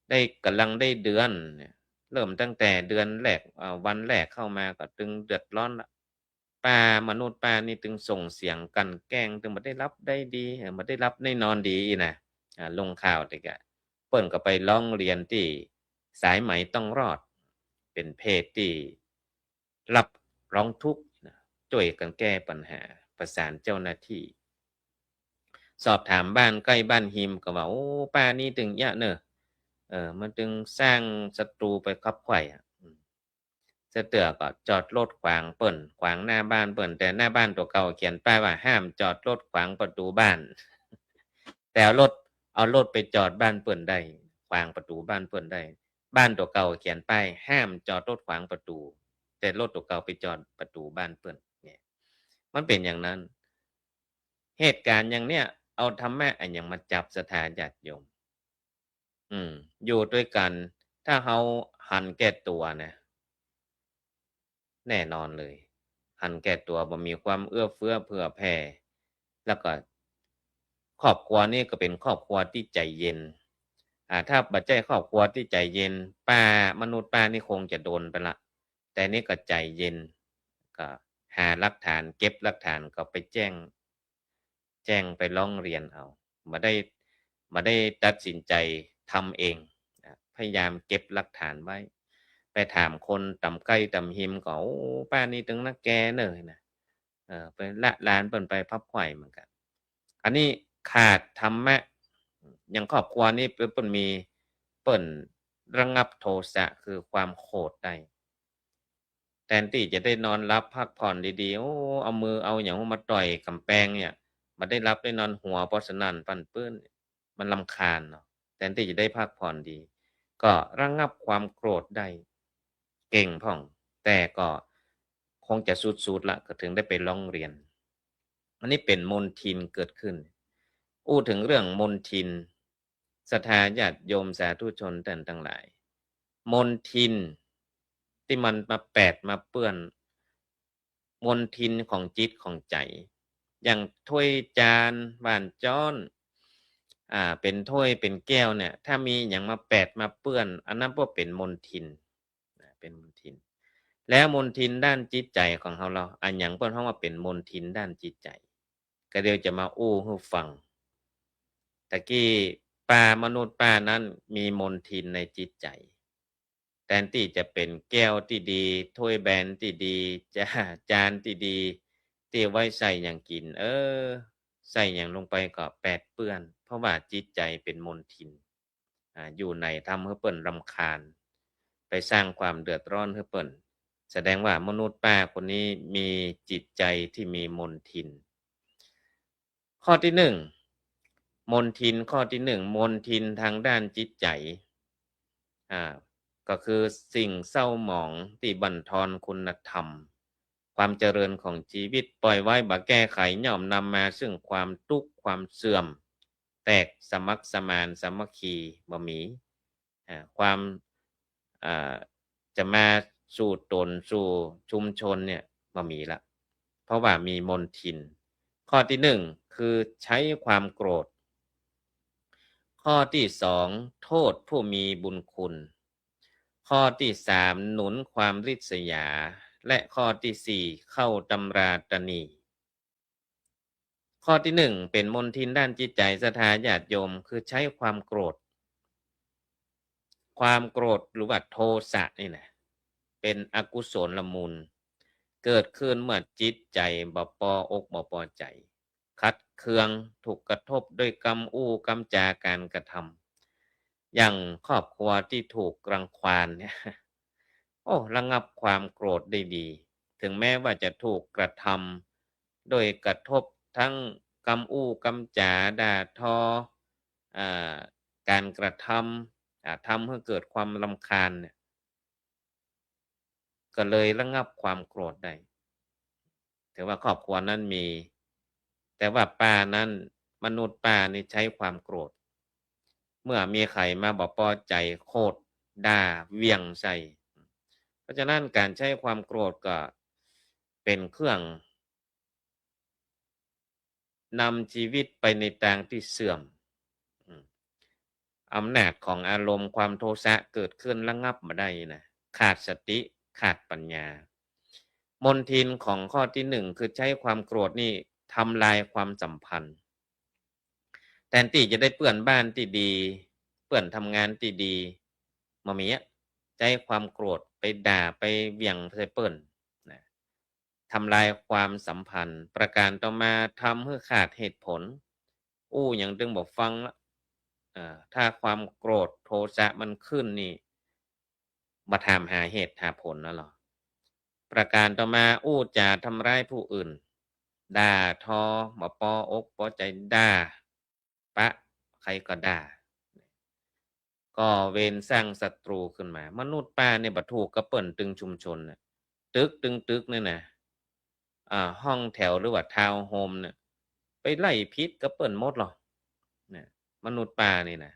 ได้ ก่ำลังได้เดือนเนี่ย เริ่มตั้งแต่เดือนแรก อ่า วันแรกเข้ามาก็ตึงเดือดร้อนละ ป้ามนุษย์ป้านี่ตึงส่งเสียงกลั่นแกล้ง ตึงบ่ได้หลับได้ดี เออ บ่ได้หลับได้นอนดีอี้นะ อ่า ลงข่าวติกะ เปิ้นก็ไปร้องเรียนตี้สายไหมต้องรอด เป๋นเพจตี้ รับร้องทุกข์นะ จ้วยกั๋นแก้ปัญหา ประสานเจ้าหน้าที่ สอบถามบ้านใก้บ้านฮิมก็ว่า โอ้ ป้านี่ตึงเยียะเน่อ เออ มันตึงสร้างศัตรูไปคับไขว่อะ อืม เสื้อเตื้อก็จอดรถขวางเปิ้น ขวางหน้าบ้านเปิ้น แต่หน้าบ้านตั๋วเก่าเขียนป้ายว่าห้ามจอดรถขวางประตู๋บ้าน แต่เอารถ เอารถไปจอดบ้านเปิ้นได้ ขวางประตู๋บ้านเปิ้นได้ บ้านตั๋วเก่าเขียนป้ายห้ามจอดรถขวางประตู๋ แต่รถตั๋วเก่าไปจอดประตู๋บ้านเปิ้น เนี่ย มันเป๋นอย่างนั้น เหตุก๋ารณ์อย่างเนี้ย เอาธรรมะอะหยังมาจับศรัทธาญาติโยม อืม อยู่ตวยกั๋น ถ้าเฮาหันแก่ตั๋วนะ แน่นอนเลย หันแก่ตั๋ว บ่มีความเอื้อเฟื้อเผื่อแผ่ แล้วก็ครอบครัวนี่ก็เป๋นครอบครัวตี้ใจ๋เย็น อ่า ถ้าบ่ใจ้ครอบครัวตี้ใจ๋เย็น ป้ามนุษย์ป้านี่คงจะโดนไปละ แต่นี่ก็ใจ๋เย็น ก็หาหลักฐาน เก็บหลักฐาน ก็ไปแจ้ง แจ้งไปร้องเรียนเอา บ่ได้ บ่ได้ตัดสินใจ๋ทำเองนะ พยายามเก็บหลักฐานไว้ ไปถามคนต๋ามใก้ต๋ามฮิมก็ โอ้ ป้านี่ตึงนักแกเน่อนะ เออ ไปละลานเปิ้นไปพับไขว่เหมือนกั๋น อันนี้ขาดธรรมะ อย่างครอบครัวนี้เปิ้น เปิ้นมี เปิ้นระงับโทสะคือความโขดได้ แทนตี้จะได้นอนหลับพักผ่อนดีๆ โอ้ เอามือเอาหยังมาต่อยก๋ำแปงเนี่ย บ่ได้หลับได้นอน หัวเป๋าสนั่นปั่นปื๊น มันรำคาญเนาะ แทนตี้จะได้พักผ่อนดี ก็ระงับความโกรธได้ เก่งพ่อง แต่ก็คงจะสุดๆ ละ ก็ถึงได้ไปร้องเรียน อันนี้เป๋นมลทินเกิดขึ้น อู้เถิงเรื่องมลทิน ศรัทธาญาติโยมสาธุชนต้านตังหลาย มลทินตี้มันมาแปดมาเปื้อน มลทินของจิตของใจ๋ อย่างถ้วยจานหว่านจ๊อน อ่า เป๋นถ้วยเป๋นแก้วเนี่ย ถ้ามีหยังมาแปดมาเปื้อน อันนั้นก็เป๋นมลทิน นะ เป๋นมลทิน แล้วมลทินด้านจิตใจ๋ของเฮาเล่า อะหยังเปิ้นฮ้องว่าเป๋นมลทินด้านจิตใจ๋ ก็เดี๋ยวจะมาอู้หื้อฟัง ตะกี้ป้ามนุษย์ป้านั้นมีมลทินในจิตใจ๋ แทนตี้จะเป๋นแก้วตี้ดี ถ้วยแบรนด์ตี้ดี จา- จานตี้ดี ตี้ไว้ใส่หยังกิ๋น เออ ใส่หยังลงไปก็แปดเปื้อน เพราะว่าจิตใจ๋เป๋นมลทิน อ่า อยู่ไหนทำหื้อเปิ้นรำคาญ ไปสร้างความเดือดร้อนหื้อเปิ้น แสดงว่ามนุษย์ป้าคนนี้มีจิตใจ๋ตี้มีมลทิน ข้อตี้นึ่ง มลทินข้อตี้นึ่ง มลทินตางด้านจิตใจ๋ อ่า ก็คือสิ่งเศร้าหมองตี้บั่นทอนคุณธรรม ความเจริญของจีวิต ปล่อยไว้บ่แก้ไข ย่อมนำมาซึ่งความตุ๊กข์ ความเสื่อม แตกสมัครสมานสามัคคี บ่มี อ่า ความ อ่า จะมาสู่ต๋นสู่ชุมชนเนี่ยบ่มีละ เพราะว่ามีมลทิน ข้อตี้นึ่ง คือใช้ความโกรธ ข้อตี้สอง โทษผู้มีบุญคุณ ข้อตี้สาม หนุนความริษยา และข้อตี้สี่ เข้าตำราตนี ข้อตี้นึ่ง เป๋นมลทินด้านจิตใจ๋ศรัทธาญาติโยม คือใช้ความโกรธ ความโกรธหรือว่าโทสะนี่นะ เป๋นอกุศลมูล เกิดขึ้นเมื่อจิตใจ๋บ่ปออกบ่ปอใจ๋ ขัดเคือง ถูกกระทบด้วยกำอู้กำจาการกระทำ อย่างครอบครัวตี้ถูกรังควานเนี่ย โอ้ ระงับความโกรธได้ดี ถึงแม้ว่าจะถูกกระทำ โดยกระทบทั้งกำอู้กำจ๋าด่าทอ อ่า การกระทำ อ่า ทำให้เกิดความรำคาญเนี่ย ก็เลยระงับความโกรธได้ ถือว่าครอบครัวนั้นมี แต่ว่าป้านั้น มนุษย์ป้านี่ใช้ความโกรธ เมื่อมีใผมาบ่ปอใจ๋ โขด ด่า เหวียงใส่ เพราะฉะนั้นการใช้ความโกรธก็เป๋นเครื่อง นำจีวิตไปในตางตี้เสื่อม อืม อำนาจของอารมณ์ความโทสะเกิดขึ้นระงับบ่ได้นะ ขาดสติ ขาดปัญญา มลทินของข้อตี้นึ่ง คือใช้ความโกรธนี่ทำลายความสัมพันธ์ แทนตี้จะได้เปื้อนบ้านตี้ดี เปื้อนทำงานตี้ดี บ่มีอะ ใจ๊ความโกรธไปด่าไปเหวียงใส่เปิ้นนะ ทำลายความสัมพันธ์ ประการต่อมา ทำหื้อขาดเหตุผล อู้หยังตึงบ่ฟังละ เอ่อ ถ้าความโกรธโทสะมันขึ้นนี่ บ่ถามหาเหตุหาผลแล้วหรอ ประการต่อมา อู้จ๋าทำร้ายผู้อื่น ด่าทอ บ่ปออกปอใจ๋ ด่า ปะ ใผก็ด่า ก่อเวรสร้างศัตรูขึ้นมา มนุษย์ป้าเนี่ยบ่ถูกกับเปิ้นตึงชุมชนน่ะ ตึกตึงตึกเนี่ยนะ อ่า ห้องแถวหรือว่าทาวน์โฮมเนี่ย ไปไล่ผิดกับเปิ้นหมดหรอ เนี่ย มนุษย์ป้านี่นะ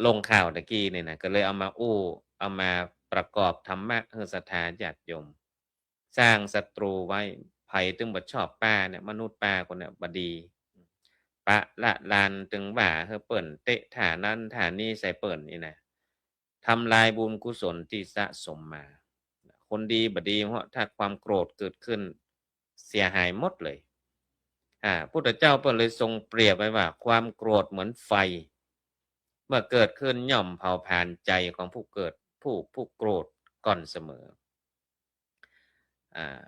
ลงข่าวตะกี้นี่นะ ก็เลยเอามาอู้ เอามาประกอบธรรมะหื้อศรัทธาญาติโยม สร้างศัตรูไว้ ใผตึงบ่ชอบป้าเนี่ย มนุษย์ป้าคนเนี่ยบ่ดี ปะละลาน ตึงว่าหื้อเปิ้น เตะท่านั้นท่านี้ใส่เปิ้นนี่นะ ทำลายบุญกุศลตี้สะสมมา คนดีบ่ดี เพราะถ้าความโกรธเกิดขึ้น เสียหายหมดเลย อ่า พุทธเจ้าเปิ้นเลยทรงเปรียบไว้ว่า ความโกรธเหมือนไฟ เมื่อเกิดขึ้นย่อมเผาผลาญใจ๋ของผู้เกิด ผู้ ผู้โกรธก่อนเสมอ อ่า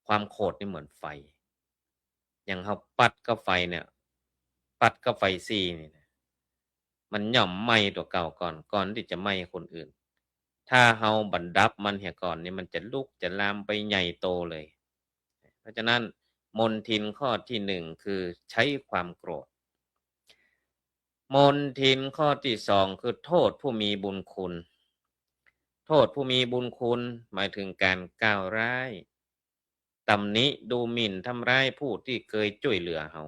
ความโกรธนี่เหมือนไฟ อย่างเฮาปัดกับไฟเนี่ย ปัดกับไฟซี้นี่นะ มันย่อมไหม้ตั๋วเก่าก่อน ก่อนตี้จะไหม้คนอื่น ถ้าเฮาบ่ดับมันเหียก่อนนี่ มันจะลุกจะลามไปใหญ่โตเลย เพราะฉะนั้นมลทินข้อตี้นึ่งคือใจ๊ความโกรธ มลทินข้อตี้สองคือโทษผู้มีบุญคุณ โทษผู้มีบุญคุณหมายถึงการก้าวร้าย ตำหนิดูหมิ่นทำร้ายผู้ตี้เกยจ้วยเหลือเฮา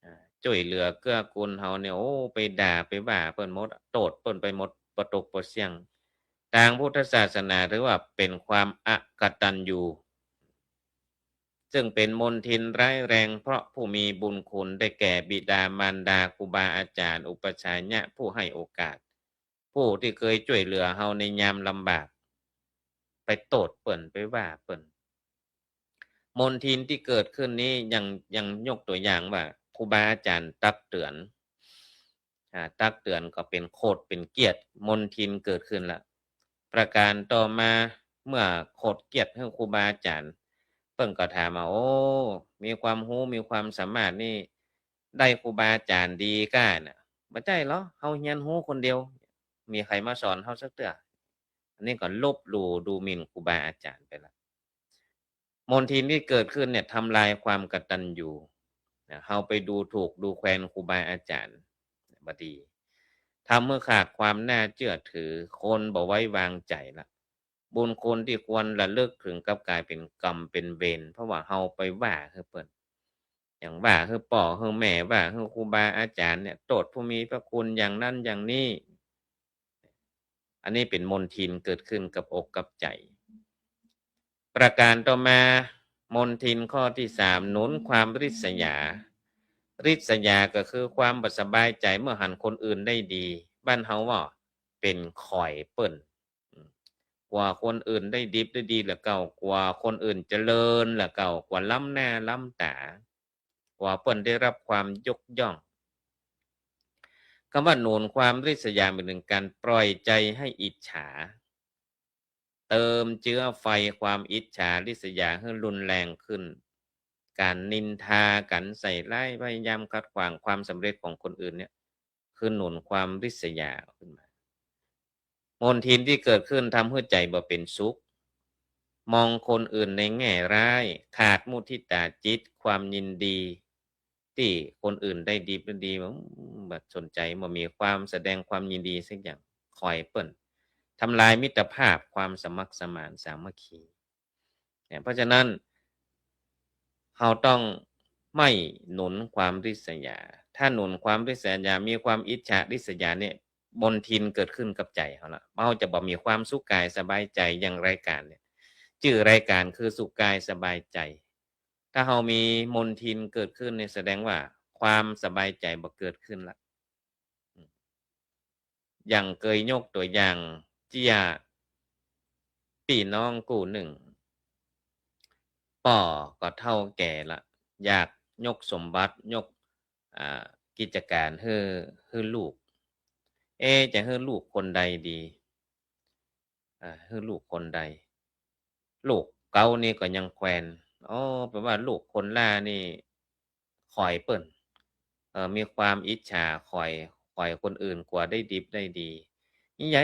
อ่า จ้วยเหลือเกื้อกูลเฮาเนี่ย โอ้ ไปด่าไปว่าเปิ้นหมด โต้ษเปิ้นไปหมด บ่ตกบ่เสี้ยง ตางพุทธศาสนาถือว่าเป๋นความอกตัญญู ซึ่งเป๋นมลทินร้ายแรง เพราะผู้มีบุญคุณได้แก่บิดามารดา ครูบาอาจ๋ารย์ อุปัชฌายะ ผู้ให้โอกาส ผู้ตี้เกยจ้วยเหลือเฮาในยามลำบาก ไปโต้ษเปิ้น ไปว่าเปิ้น มลทินตี้เกิดขึ้นนี้ อย่าง อย่างยกตั๋วอย่างว่า ครูบาอาจ๋ารย์ตักเตื๋อน อ่า ตักเตื๋อนก็เป๋นโขดเป๋นเกียรติ มลทินเกิดขึ้นละ ประการต่อมา เมื่อขดเกียรติหื้อครูบาอาจ๋ารย์ เปิ้นก็ถามว่า โอ้ มีความฮู้ มีความสามารถนี่ ได้ครูบาอาจ๋ารย์ดีก้าน่ะ บ่ใจ้เหรอ เฮาเฮียนฮู้คนเดียว มีใผมาสอนเฮาสักเตื้อ อันนี้ก็ลบหลู่ดูหมิ่นครูบาอาจ๋ารย์ไปละ มลทินที่เกิดขึ้นเนี่ยทำลายความกตัญญูนะ เฮาไปดูถูกดูแควนครูบาอาจ๋ารย์ บ่ดี ทำหื้อขาดความน่าเจื้อถือ คนบ่ไว้วางใจ๋ละ บุญคุณที่ควรระลึกถึงกลับกลายเป๋นกรรมเป๋นเวร เพราะว่าเฮาไปว่าหื้อเปิ้น อย่างว่าหื้อป้อหื้อแม่ ว่าหื้อครูบาอาจ๋ารย์เนี่ย โต้ษผู้มีพระคุณอย่างนั้นอย่างนี้ อันนี้เป๋นมลทินเกิดขึ้นกับอกกับใจ๋ ประการต่อมา มลทินข้อที่สาม หนุนความริษยา ริษยาก็คือความบ่สบายใจ๋เมื่อหันคนอื่นได้ดี บ้านเฮาว่าเป๋นข่อยเปิ้น กว่าคนอื่นได้ดิบได้ดีละเก่า กว่าคนอื่นเจริญละเก่า กว่าล้ำหน้าล้ำต๋า กว่าเปิ้นได้รับความยกย่อง กำว่าหนุนความริษยาหมายถึงก๋านปล่อยใจ๋หื้ออิจฉา เติมเจื๊อไฟความอิจฉาริษยาหื้อรุนแรงขึ้น ก๋านนินทา ก๋านใส่ร้าย พยายามขัดขวางความสำเร็จของคนอื่นเนี่ย คือหนุนความริษยาขึ้นมา มลทินที่เกิดขึ้นทำหื้อใจ๋บ่เป๋นสุข มองคนอื่นในแง่ร้าย ขาดมุทิตาจิต ความยินดี ตี้คนอื่นได้ดิบได้ดี บ่ อืม บ่สนใจ๋ บ่มีความแสดงความยินดีสักอย่าง ข่อยเปิ้น ทำลายมิตรภาพ ความสมัครสมานสามัคคี เนี่ย เพราะฉะนั้น เฮาต้องไม่หนุนความริษยา ถ้าหนุนความริษยา มีความอิจฉาริษยาเนี่ย มลทินเกิดขึ้นกับใจ๋เฮาละ เฮาจะบ่มีความสุขกายสบายใจ๋อย่างรายก๋านเนี่ย จื้อรายก๋านคือสุขกายสบายใจ๋ ถ้าเฮามีมลทินเกิดขึ้นเนี่ย แสดงว่าความสบายใจ๋บ่เกิดขึ้นละ อย่างเกยยกตั๋วอย่าง เจียปี้น้องกู้นึ่ง ป้อก็เฒ่าแก่ละ อยากยกสมบัติ ยก อ่า กิจก๋านหื้อ หื้อลูก เอ๊ะ จะหื้อลูกคนใดดี อ่า หื้อลูกคนใด ลูกเก๊านี่ก็ยังแควน อ๋อ แป๋ว่าลูกคนหล้านี่ข่อยเปิ้น เอ่อ มีความอิจฉา ข่อย ข่อยคนอื่นกว่าได้ดิบได้ดี นี่ใหญ่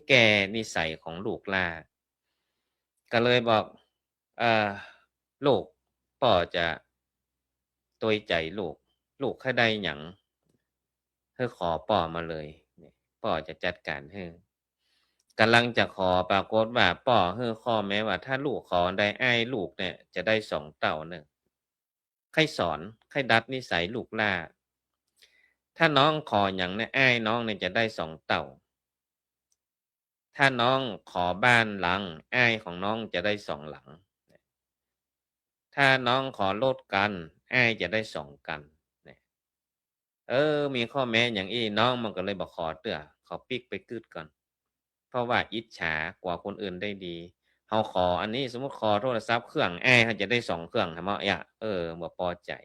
แก่นิสัยของลูกหล้า ก็เลยบอก เอ่อ ลูก ป้อจะตวยใจ๋ลูก ลูกใค่ได้หยัง หื้อขอป้อมาเลย ป้อจะจัดก๋านหื้อ ก่ำลังจะขอ ปรากฏว่าป้อหื้อข้อแม้ว่า ถ้าลูกขออันใด อ้ายลูกเนี่ยจะได้สองเต้าเน่อ ใค่สอน ใค่ดัดนิสัยลูกหล้า ถ้าน้องขอหยังเนี่ย อ้ายน้องเนี่ยจะได้สองเต้า ถ้าน้องขอบ้านหลัง อ้ายของน้องจะได้สองหลัง ถ้าน้องขอรถกั๋น อ้ายจะได้สองกั๋น เนี่ย เออ มีข้อแม้อย่างอี้ น้องมันก็เลยบ่ขอเตื้อ ขอปิ๊กไปกึ๊ดก่อน เพราะว่าอิจฉากว่าคนอื่นได้ดี เฮาขออันนี้ สมมุติขอโทรศัพท์เครื่อง อ้ายเฮาจะได้สองเครื่อง หันบ่ เออ บ่ปอใจ๋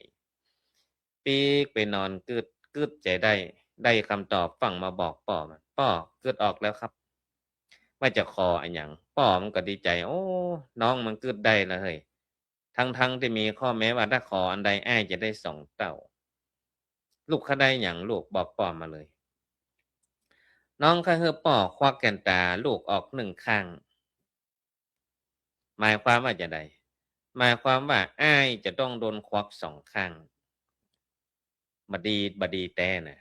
ปิ๊กไปนอนกึ๊ด กึ๊ดใจ๋ได้ ได้กำตอบ ฟั่งมาบอกป้อมัน ป้อกึ๊ดออกแล้วครับ ว่าจะขออะหยัง ป้อมันก็ดีใจ๋ โอ้ น้องมันกึ๊ดได้ละเฮ้ย ทั้งๆ ตี้มีข้อแม้ว่าถ้าขออันใดอ้ายจะได้สองเต้า ลูกใค่ได้หยัง ลูกบอกป้อมาเลย น้องใค่หื้อป้อควักแก่นต๋าลูกออกนึ่งข้าง หมายความว่าจะใด หมายความว่าอ้ายจะต้องโดนควักสองข้าง บ่ดี บ่ดีแต๊นะ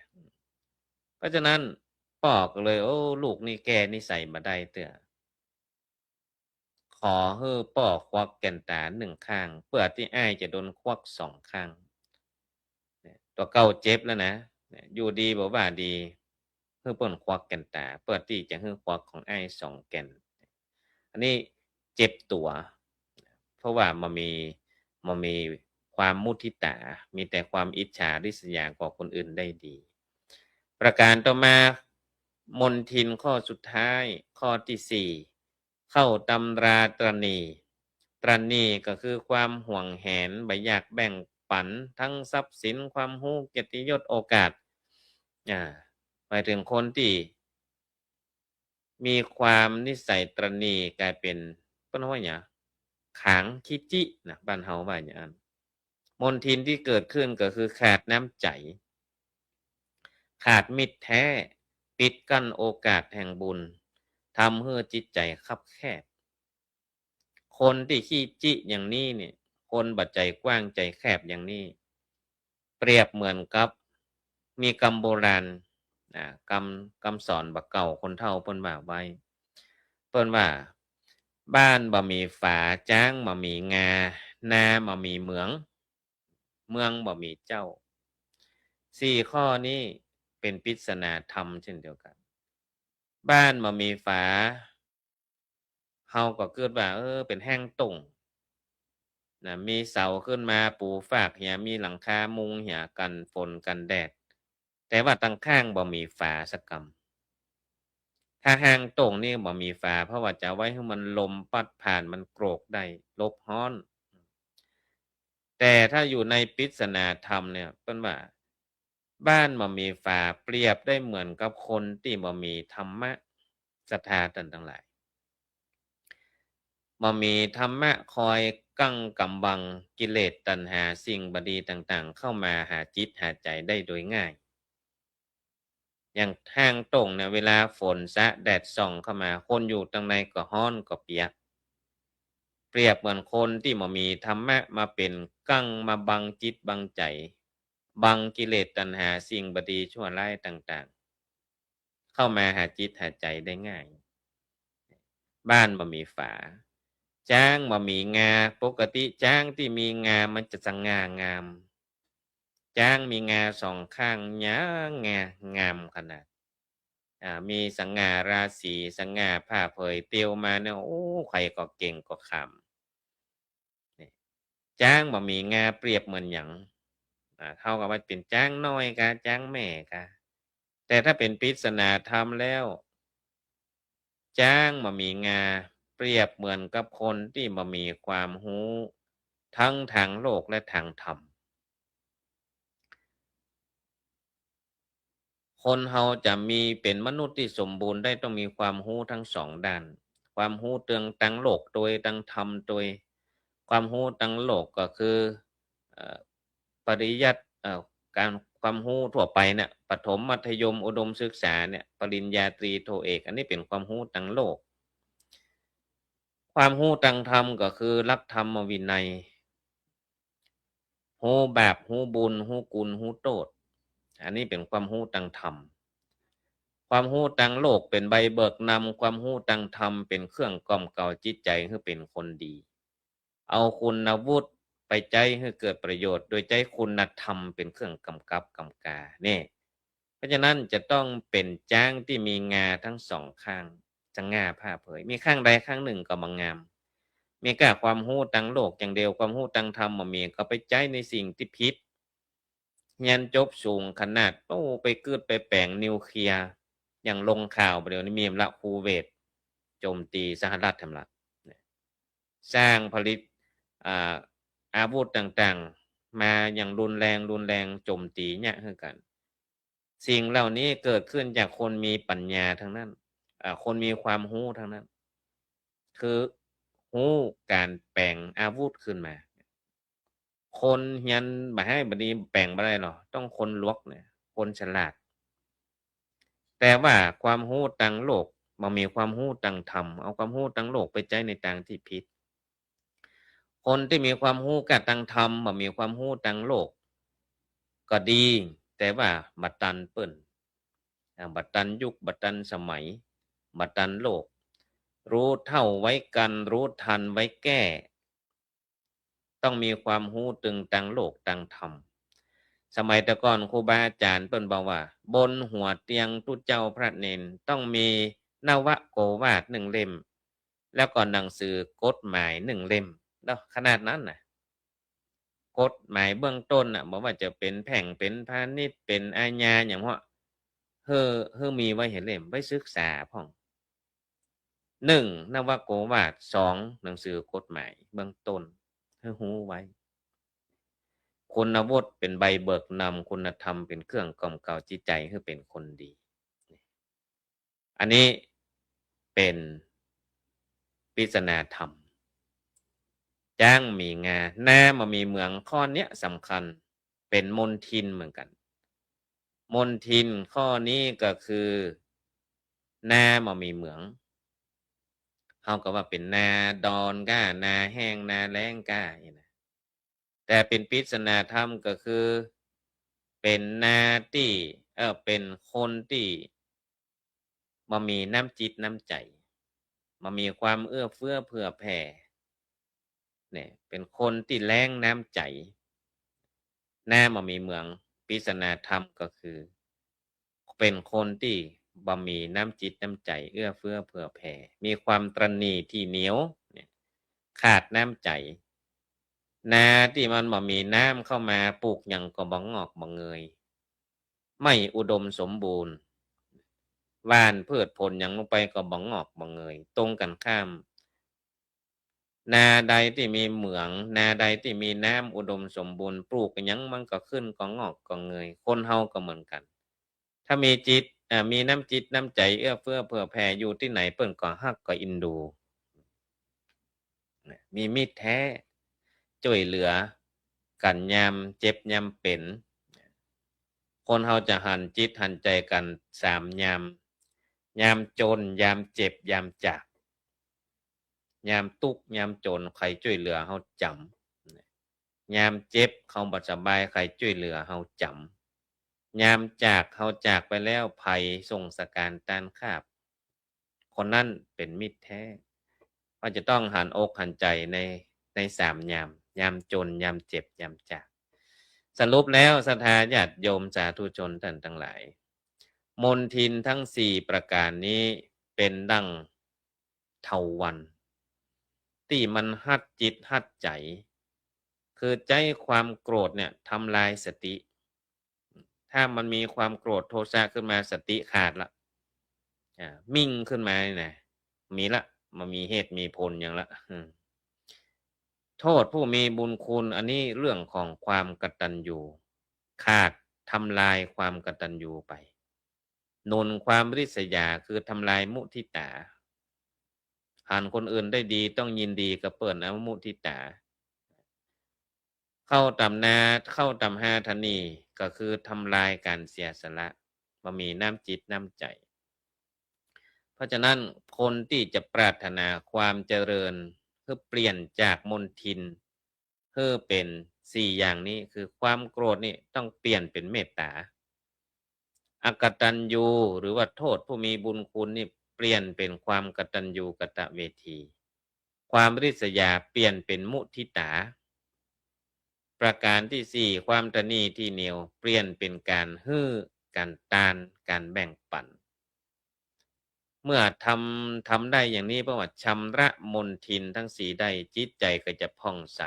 เพราะฉะนั้นป้อก็เลย โอ้ ลูกนี่แก้นิสัยบ่ได้เตื้อ ขอหื้อป้อควักแก่นต๋านึ่งข้าง เปื้อตี้อ้ายจะโดนควักสองข้าง เนี่ย ตั๋วเก่าเจ็บแล้วนะ เนี่ย อยู่ดีบ่ว่าดี หื้อเปิ้นควักแก่นต๋า เปื้อตี้จะหื้อควักของอ้ายสองแก่น อันนี้เจ็บตั๋ว เพราะว่าบ่มี บ่มีความมุทิตา มีแต่ความอิจฉาริษยากว่าคนอื่นได้ดี ประการต่อมา มลทินข้อสุดท้าย ข้อตี้สี่ เข้าตำราตระหนี่ ตระหนี่ก็คือความหวงแหน บ่อยากแบ่งปั๋นทั้งทรัพย์สิน ความฮู้ เกียรติยศ โอกาส อ่า หมายถึงคนตี้มีความนิสัยตระหนี่ ก๋ายเป๋น เปิ้นว่าหยัง ขางขี้จินะ บ้านเฮาว่าอย่างนั้น มลทินตี้เกิดขึ้นก็คือขาดน้ำใจ๋ ขาดมิตรแท้ ปิดกั้นโอกาสแห่งบุญ ทำหื้อจิตใจ๋คับแคบ คนตี้ขี้จิอย่างนี้เนี่ย คนบ่ใจ๋กว้างใจ๋แคบอย่างนี้ เปรียบเหมือนกับ มีกำโบราณ อ่า กำ กำสอนบ่าเก่าคนเฒ่าเปิ้นว่าไว้ เปิ้นว่า บ้านบ่มีฝา จ๊างบ่มีงา นาบ่มีเหมือง เมืองบ่มีเจ้า สี่ข้อนี้เป๋นปริศนาธรรมเช่นเดียวกั๋น บ้านบ่มีฝา เฮาก็กึ๊ดว่า เออ เป๋นแห้งโต่ง นะ มีเสาขึ้นมาปูฟากเหีย มีหลังคามุงเหีย กั๋นฝนกั๋นแดด แต่ว่าตังข้างบ่มีฝาสักกำ ถ้าแห้งโต่งนี่บ่มีฝา เพราะว่าจะเอาไว้หื้อมันลมปั๊ดผ่าน มันโกรกได้ หลบฮ้อน แต่ถ้าอยู่ในปริศนาธรรมเนี่ย เปิ้นว่า บ้านบ่มีฝา เปรียบได้เหมือนกับคนตี้บ่มีธรรมะ ศรัทธาต้านตังหลาย บ่มีธรรมะคอยกั้งกำบังกิเลสตัณหาสิ่งบ่ดีต่างๆ เข้ามาหาจิตหาใจ๋ได้โดยง่าย อย่างแห้งโต่งเนี่ย เวลาฝนสะแดดส่องเข้ามา คนอยู่ตังในก็ฮ้อนก็เปียก เปรียบเหมือนคนตี้บ่มีธรรมะมาเป๋นกั้ง มาบังจิตบังใจ๋ บังกิเลสตัณหาสิ่งบ่ดีชั่วร้ายต่างๆ เข้ามาหาจิตหาใจ๋ได้ง่าย บ้านบ่มีฝา จ๊างบ่มีงา ปกติจ๊างตี้มีงามันจะสง่างาม จ๊างมีงาสองข้าง หยังงางามขนาด อ่า มีสง่าราศี สง่าผ่าเผย เตียวมาเนี่ย โอ้ ใผก็เก่งก็ขาม นี่ จ๊างบ่มีงาเปรียบเหมือนหยัง อ่า เฮาก็ว่าเป๋นจ๊างน้อยกา จ๊างแม่กา แต่ถ้าเป๋นปริศนาธรรมแล้ว จ๊างบ่มีงา เปรียบเหมือนกับคนตี้บ่มีความฮู้ ทั้งตางโลกและตางธรรม คนเฮาจะมีเป๋นมนุษย์ตี้สมบูรณ์ได้ ต้องมีความฮู้ตังสองด้าน ความฮู้เติงตางโลกตวย ตางธรรมตวย ความฮู้ตางโลกก็คือ เอ่อ ปริยัติ เอ่อ ก๋าน ความฮู้ทั่วไปเนี่ย ประถม มัธยม อุดมศึกษาเนี่ย ปริญญาตรี โทเอก อันนี้เป๋นความฮู้ตางโลก ความฮู้ตางธรรมก็คือหลักธรรมวินัย ฮู้บาป ฮู้บุญ ฮู้กุณ ฮู้โต้ษ อันนี้เป๋นความฮู้ตางธรรม ความฮู้ตางโลกเป๋นใบเบิกนำ ความฮู้ตางธรรมเป๋นเครื่องกล่อมเกลาจิตใจ๋หื้อเป๋นคนดี เอาคุณวุฒิไปใจ๊หื้อเกิดประโยชน์ โดยใจ๊คุณธรรมเป๋นเครื่องก๋ำกับก๋ำกา นี่ เพราะฉะนั้นจะต้องเป๋นจ๊างตี้มีงาตังสองข้าง สง่าผ่าเผย มีข้างใดข้างนึ่งก็บ่งาม มีก้าความฮู้ตางโลกอย่างเดียว ความฮู้ตางธรรมบ่มี ก็ไปใจ๊ในสิ่งตี้ผิด เฮียนจบสูงขนาด โอ้ ไปกึ๊ดไปแป๋งนิวเคลียร์ อย่างลงข่าวบ่าเดี่ยวนี้มีแหมละ คูเวตโจมตีสหรัฐแหมละ สร้างผลิต อ่า อาวุธต่างๆ มาอย่างรุนแรง รุนแรง โจมตีเยียะหื้อกั๋น สิ่งเหล่านี้เกิดขึ้นจากคนมีปัญญาตังนั้น อ่า คนมีความฮู้ตังนั้น คือฮู้ก๋านแป๋งอาวุธขึ้นมา คนเฮียนบ่าฮ้ายบ่ดีแป๋งบ่ได้หรอก ต้องคนหลวกเนี่ย คนฉลาด แต่ว่าความฮู้ตางโลก บ่มีความฮู้ตางธรรม เอาความฮู้ตางโลกไปใจ๊ในตางตี้ผิด คนตี้มีความฮู้ก้าตางธรรม บ่มีความฮู้ตางโลก ก็ดี แต่ว่าบ่ตันเปิ้น อ่า บ่ตันยุค บ่ตันสมัย บ่ตันโลก ฮู้เต้าไว้กั๋น ฮู้ตันไว้แก้ ต้องมีความฮู้เติงตางโลกตางธรรม สมัยแต่ก่อนครูบาอาจ๋ารย์เปิ้นบอกว่า บนหัวเตียงตุ๊เจ้าพระเณรต้องมีนวโกวาทนึ่งเล่ม แล้วก็หนังสือกฎหมายนึ่งเล่ม เนาะ ขนาดนั้นน่ะ กฎหมายเบื้องต้นน่ะ บ่ว่าจะเป๋นแพ่ง เป๋นพาณิชย์ เป๋นอาญา อย่างพวก หื้อ หื้อมีไว้หื้อเล่ม ไว้ศึกษาพ่อง นึ่ง นวโกวาท สอง หนังสือกฎหมายเบื้องต้น หื้อฮู้ไว้ คุณวุฒิเป๋นใบเบิกนำ คุณธรรมเป๋นเครื่องกล่อมเกลาจิตใจ๋หื้อเป๋นคนดี อันนี้เป๋นปริศนาธรรม จ๊างหมีงา นาบ่มีเหมือง ข้อเนี้ยสำคัญ เป๋นมลทินเหมือนกั๋น มลทินข้อนี้ก็คือ นาบ่มีเหมือง เฮาก็ว่าเป๋นนาดอนก้า นาแห้ง นาแล้งก้า นี่นะ แต่เป๋นปริศนาธรรมก็คือ เป๋นนาตี้ เอ่อ เป๋นคนตี้ บ่มีน้ำจิตน้ำใจ๋ บ่มีความเอื้อเฟื้อเผื่อแผ่ เนี่ย เป๋นคนตี้แล้งน้ำใจ๋ นาบ่มีเหมือง ปริศนาธรรมก็คือ เป๋นคนตี้บ่มีน้ำจิตน้ำใจ๋เอื้อเฟื้อเผื่อแผ่ มีความตระหนี่ถี่เหนียว เนี่ย ขาดน้ำใจ๋ นาตี้มันบ่มีน้ำเข้ามา ปลูกหยังก็บ่งอกบ่เงย ไม่อุดมสมบูรณ์ หว่านพืชผลหยังลงไปก็บ่งอกบ่เงย ตรงกั๋นข้าม นาใดตี้มีเหมือง นาใดตี้มีน้ำอุดมสมบูรณ์ ปลูกหยังมันก็ขึ้นก็งอกก็เงย คนเฮาก็เหมือนกั๋น ถ้ามีจิต อ่า มีน้ำจิตน้ำใจ๋เอื้อเฟื้อเผื่อแผ่ อยู่ตี้ไหนเปิ้นก็ฮักก็อินดู นะ มีมิตรแท้ จ้วยเหลือกั๋นยามเจ็บยามเป๋น คนเฮาจะหันจิตหันใจ๋กั๋นสามยาม ยามจน ยามเจ็บ ยามจาก ยามตุ๊กข์ยามจน ใผจ้วยเหลือเฮาจ๋ำ ยามเจ็บเฮาบ่สบาย ใผจ้วยเหลือเฮาจ๋ำ ยามจากเฮาจากไปแล้ว ใผส่งสการตานคาบ คนนั้นเป๋นมิตรแท้ ก็จะต้องหันอกหันใจ๋ใน ในสามยาม ยามจน ยามเจ็บ ยามจาก สรุปแล้วศรัทธาญาติโยมสาธุชนต้านตังหลาย มลทินตึงสี่ประก๋านนี้เป๋นดั่งเถาวัลย์ตี้มันฮัดจิตฮัดใจ๋ คือใจ๊ความโกรธเนี่ยทำลายสติ ถ้ามันมีความโกรธโทสะขึ้นมา สติขาดละ อ่า มิ่งขึ้นมานี่นะ มีละ มันมีเหตุมีผลหยังละ อืม โทษผู้มีบุญคุณ อันนี้เรื่องของความกตัญญู ขาด ทำลายความกตัญญูไป หนุนความริษยา คือทำลายมุทิตา หันคนอื่นได้ดีต้องยินดีกับเปิ้น เอามุทิตา เข้าต่ำนา เข้าต่ำฮาถะนี่ ก็คือทำลายก๋านเสียสละ บ่มีน้ำจิตน้ำใจ๋ เพราะฉะนั้นคนตี้จะปรารถนาความเจริญ คือเปลี่ยนจากมลทิน คือเป๋นสี่อย่างนี้ คือความโกรธนี่ต้องเปลี่ยนเป๋นเมตตา อกตัญญู หรือว่าโทษผู้มีบุญคุณนี่เปลี่ยนเป๋นความกตัญญูกตเวที ความริษยาเปลี่ยนเป๋นมุทิตา ประก๋านตี้สี่ ความตระหนี่ถี่เหนียว เปลี่ยนเป๋นก๋านหื้อ ก๋านตาน ก๋านแบ่งปั๋น เมื่อทำ ทำได้อย่างนี้ เพราะว่าชำระมลทินตึงสี่ได้ จิตใจ๋ก็จะผ่องใส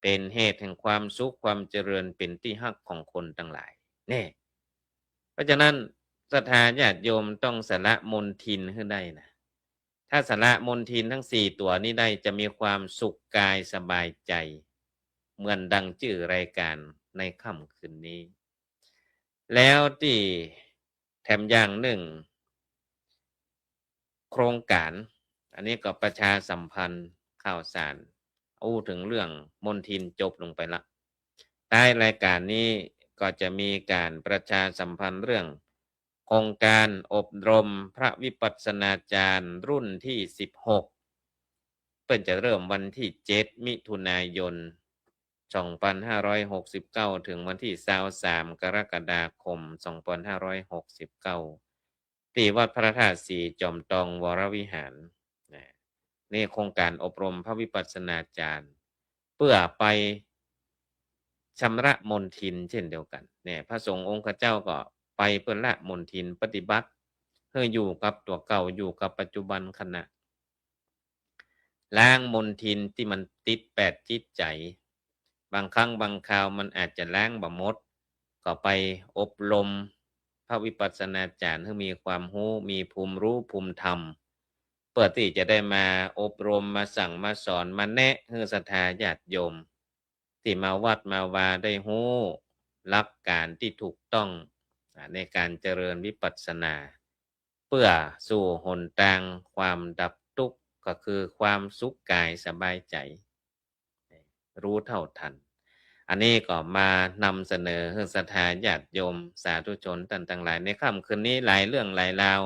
เป๋นเหตุแห่งความสุข ความเจริญ เป๋นตี้ฮักของคนตังหลาย แน่ เพราะฉะนั้นศรัทธาญาติโยมต้องสละมลทินหื้อได้นะ ถ้าสละมลทินตึงสี่ตั๋วนี้ได้ จะมีความสุขกายสบายใจ๋ เหมือนดังจื้อรายก๋านในค่ำคืนนี้ แล้วตี้แถมอย่างนึ่ง โครงก๋าน อันนี้ก็ประชาสัมพันธ์ข่าวสาร อู้เถิงเรื่องมลทินจบลงไปละ ใต้รายก๋านนี้ก็จะมีก๋านประชาสัมพันธ์เรื่องโครงก๋านอบรมพระวิปัสสนาจารย์รุ่นตี้สิบหก เปิ้นจะเริ่มวันตี้เจ็ด มิถุนายน สองปันห้าร้อยหกสิบเก้า เถิงวันตี้ซาวสาม กรกฎาคม สองปันห้าร้อยหกสิบเก้า ตี้วัดพระธาตุศรีจอมตองวรวิหาร นะ นี่โครงก๋านอบรมพระวิปัสสนาจารย์ เปื้อไปชำระมลทินเจ้นเดียวกั๋น เนี่ย พระสงฆ์องค์ข้าเจ้าก็ไปเปื้อละมลทิน ปฏิบัติหื้ออยู่กับตั๋วเก่า อยู่กับปัจจุบันขณะ ล้างมลทินตี้มันติดแปดจิตใจ๋ บางครั้งบางคราวมันอาจจะล้างบ่หมด ก็ไปอบรมพระวิปัสสนาจารย์หื้อมีความฮู้ มีภูมิรู้ภูมิธรรม เปื้อตี้จะได้มาอบรม มาสั่งมาสอน มาแนะหื้อศรัทธาญาติโยม ตี้มาวัดมาวาได้ฮู้หลักก๋านตี้ถูกต้อง อ่า ในก๋านเจริญวิปัสสนา เปื้อสู่หนตางความดับตุ๊กข์ ก็คือความสุขกายสบายใจ๋ รู้เท่าทัน อันนี้ก็มานำเสนอหื้อศรัทธาญาติโยมสาธุชนต้านตังหลายในค่ำคืนนี้หลายเรื่องหลายราว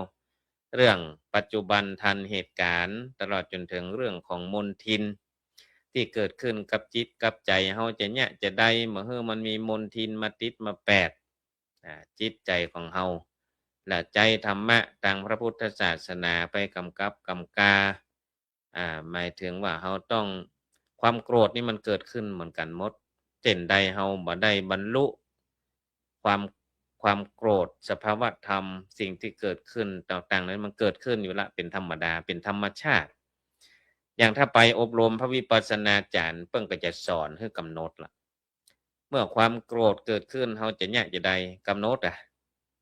เรื่องปัจจุบันทันเหตุก๋ารณ์ ตลอดจ๋นเถิงเรื่องของมลทินตี้เกิดขึ้นกับจิตกับใจ๋เฮาจะเยียะจะใด บ่หื้อมันมีมลทินมาติดมาแปด อ่า จิตใจ๋ของเฮา และใจ๊ธรรมะตางพระพุทธศาสนาไปก๋ำกับก๋ำกา อ่า หมายเถิงว่าเฮาต้อง ความโกรธนี่มันเกิดขึ้นเหมือนกั๋นหมด เจ้นใดเฮาบ่ได้บรรลุ ความ ความโกรธ สภาวะธรรม สิ่งตี้เกิดขึ้นต่างๆ นั้นมันเกิดขึ้นอยู่ละ เป๋นธรรมดา เป๋นธรรมชาติ อย่างถ้าไปอบรมพระวิปัสสนาจ๋ารย์ เปิ้นก็จะสอนหื้อกำหนดละ เมื่อความโกรธเกิดขึ้น เฮาจะเยียะจะใด กำหนดอะ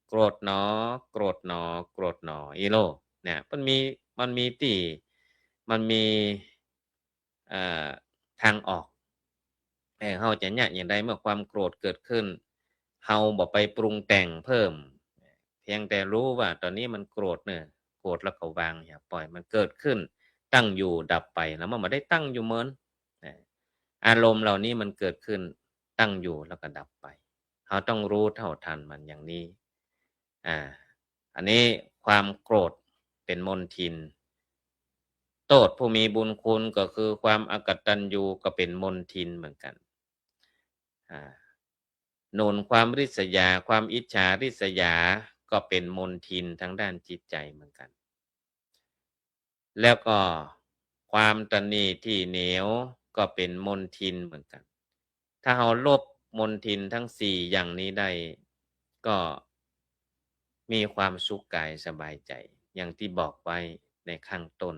โกรธหนอ โกรธหนอ โกรธหนอ อี้โล เนี่ย มันมี มันมีตี้ มันมี เอ่อ ทางออก เออ เฮาจะเยียะอย่างใดเมื่อความโกรธเกิดขึ้น เฮาบ่ไปปรุงแต่งเพิ่ม เพียงแต่รู้ว่าต๋อนนี้มันโกรธเน่อ โกรธแล้วก็วาง อย่าปล่อยมันเกิดขึ้น ตั้งอยู่ดับไป แล้วมันบ่ได้ตั้งอยู่เมิน นะ อารมณ์เหล่านี้มันเกิดขึ้น ตั้งอยู่แล้วก็ดับไป เฮาต้องรู้เท่าทันมันอย่างนี้ อ่า อันนี้ความโกรธเป๋นมลทิน โต้ษผู้มีบุญคุณก็คือความอกตัญญูก็เป๋นมลทินเหมือนกั๋น อ่า หนุนความริษยา ความอิจฉาริษยาก็เป๋นมลทินทางด้านจิตใจ๋เหมือนกั๋น แล้วก็ความตระหนี่ถี่เหนียวก็เป๋นมลทินเหมือนกั๋น ถ้าเฮาลบมลทินทั้งสี่อย่างนี้ได้ ก็มีความสุขกายสบายใจ๋ อย่างตี้บอกไว้ในข้างต้น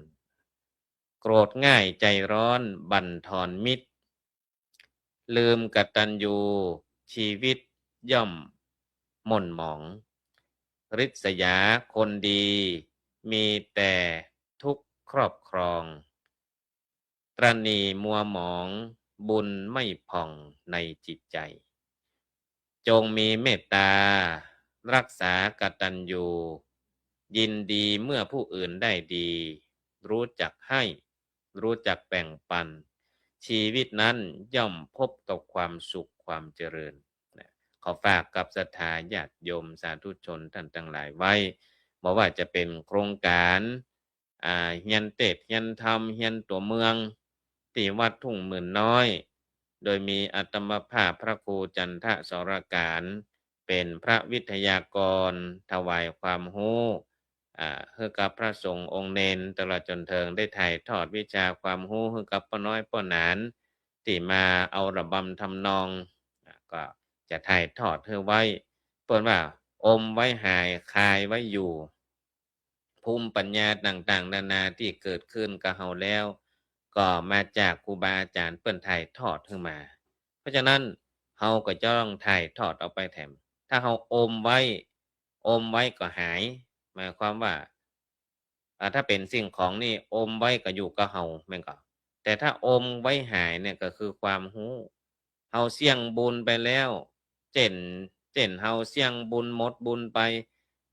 โกรธง่ายใจ๋ร้อนบั่นทอนมิตร ลืมกตัญญูชีวิตย่อมหม่นหมอง ริษยาคนดีมีแต่ทุกข์ครอบครอง ตระหนี่มัวหมองบุญไม่ผ่องในจิตใจ๋ จงมีเมตตารักษากตัญญู ยินดีเมื่อผู้อื่นได้ดี รู้จักให้ รู้จักแบ่งปัน ชีวิตนั้นย่อมพบกับความสุขความเจริญ นะ ขอฝากกับศรัทธาญาติโยมสาธุชนต้านตังหลายไว้ บ่ว่าจะเป๋นโครงก๋าน อ่า เฮียนเตสน์ เฮียนธรรม เฮียนตั๋วเมือง ตี้วัดทุ่งหมื่นน้อย โดยมีอาตมาภาพพระครูจันทสรการ เป๋นพระวิทยากรถวายความฮู้ อ่า หื้อกับพระสงฆ์องค์เณร ตลอดจ๋นเถิงได้ถ่ายทอดวิชาความฮู้หื้อกับป้อน้อยป้อหนาน ตี้มาเอาระบำทำนอง อ่า ก็จะถ่ายทอดหื้อไว้ เปิ้นว่าอมไว้หาย คายไว้อยู่ ภูมิปัญญาต่างๆ นานาตี้เกิดขึ้นกับเฮาแล้ว ก็มาจากครูบาอาจ๋ารย์เปิ้นถ่ายทอดหื้อมา เพราะฉะนั้นเฮาก็จะต้องถ่ายทอดออกไปแถม ถ้าเฮาอมไว้ อมไว้ก็หาย หมายความว่า อ่า ถ้าเป๋นสิ่งของนี่อมไว้ก็อยู่กับเฮา แม่นก่อ แต่ถ้าอมไว้หายเนี่ยก็คือความฮู้ เฮาเสี้ยงบุญไปแล้ว เจ้น เจ้นเฮาเสี้ยงบุญหมดบุญไป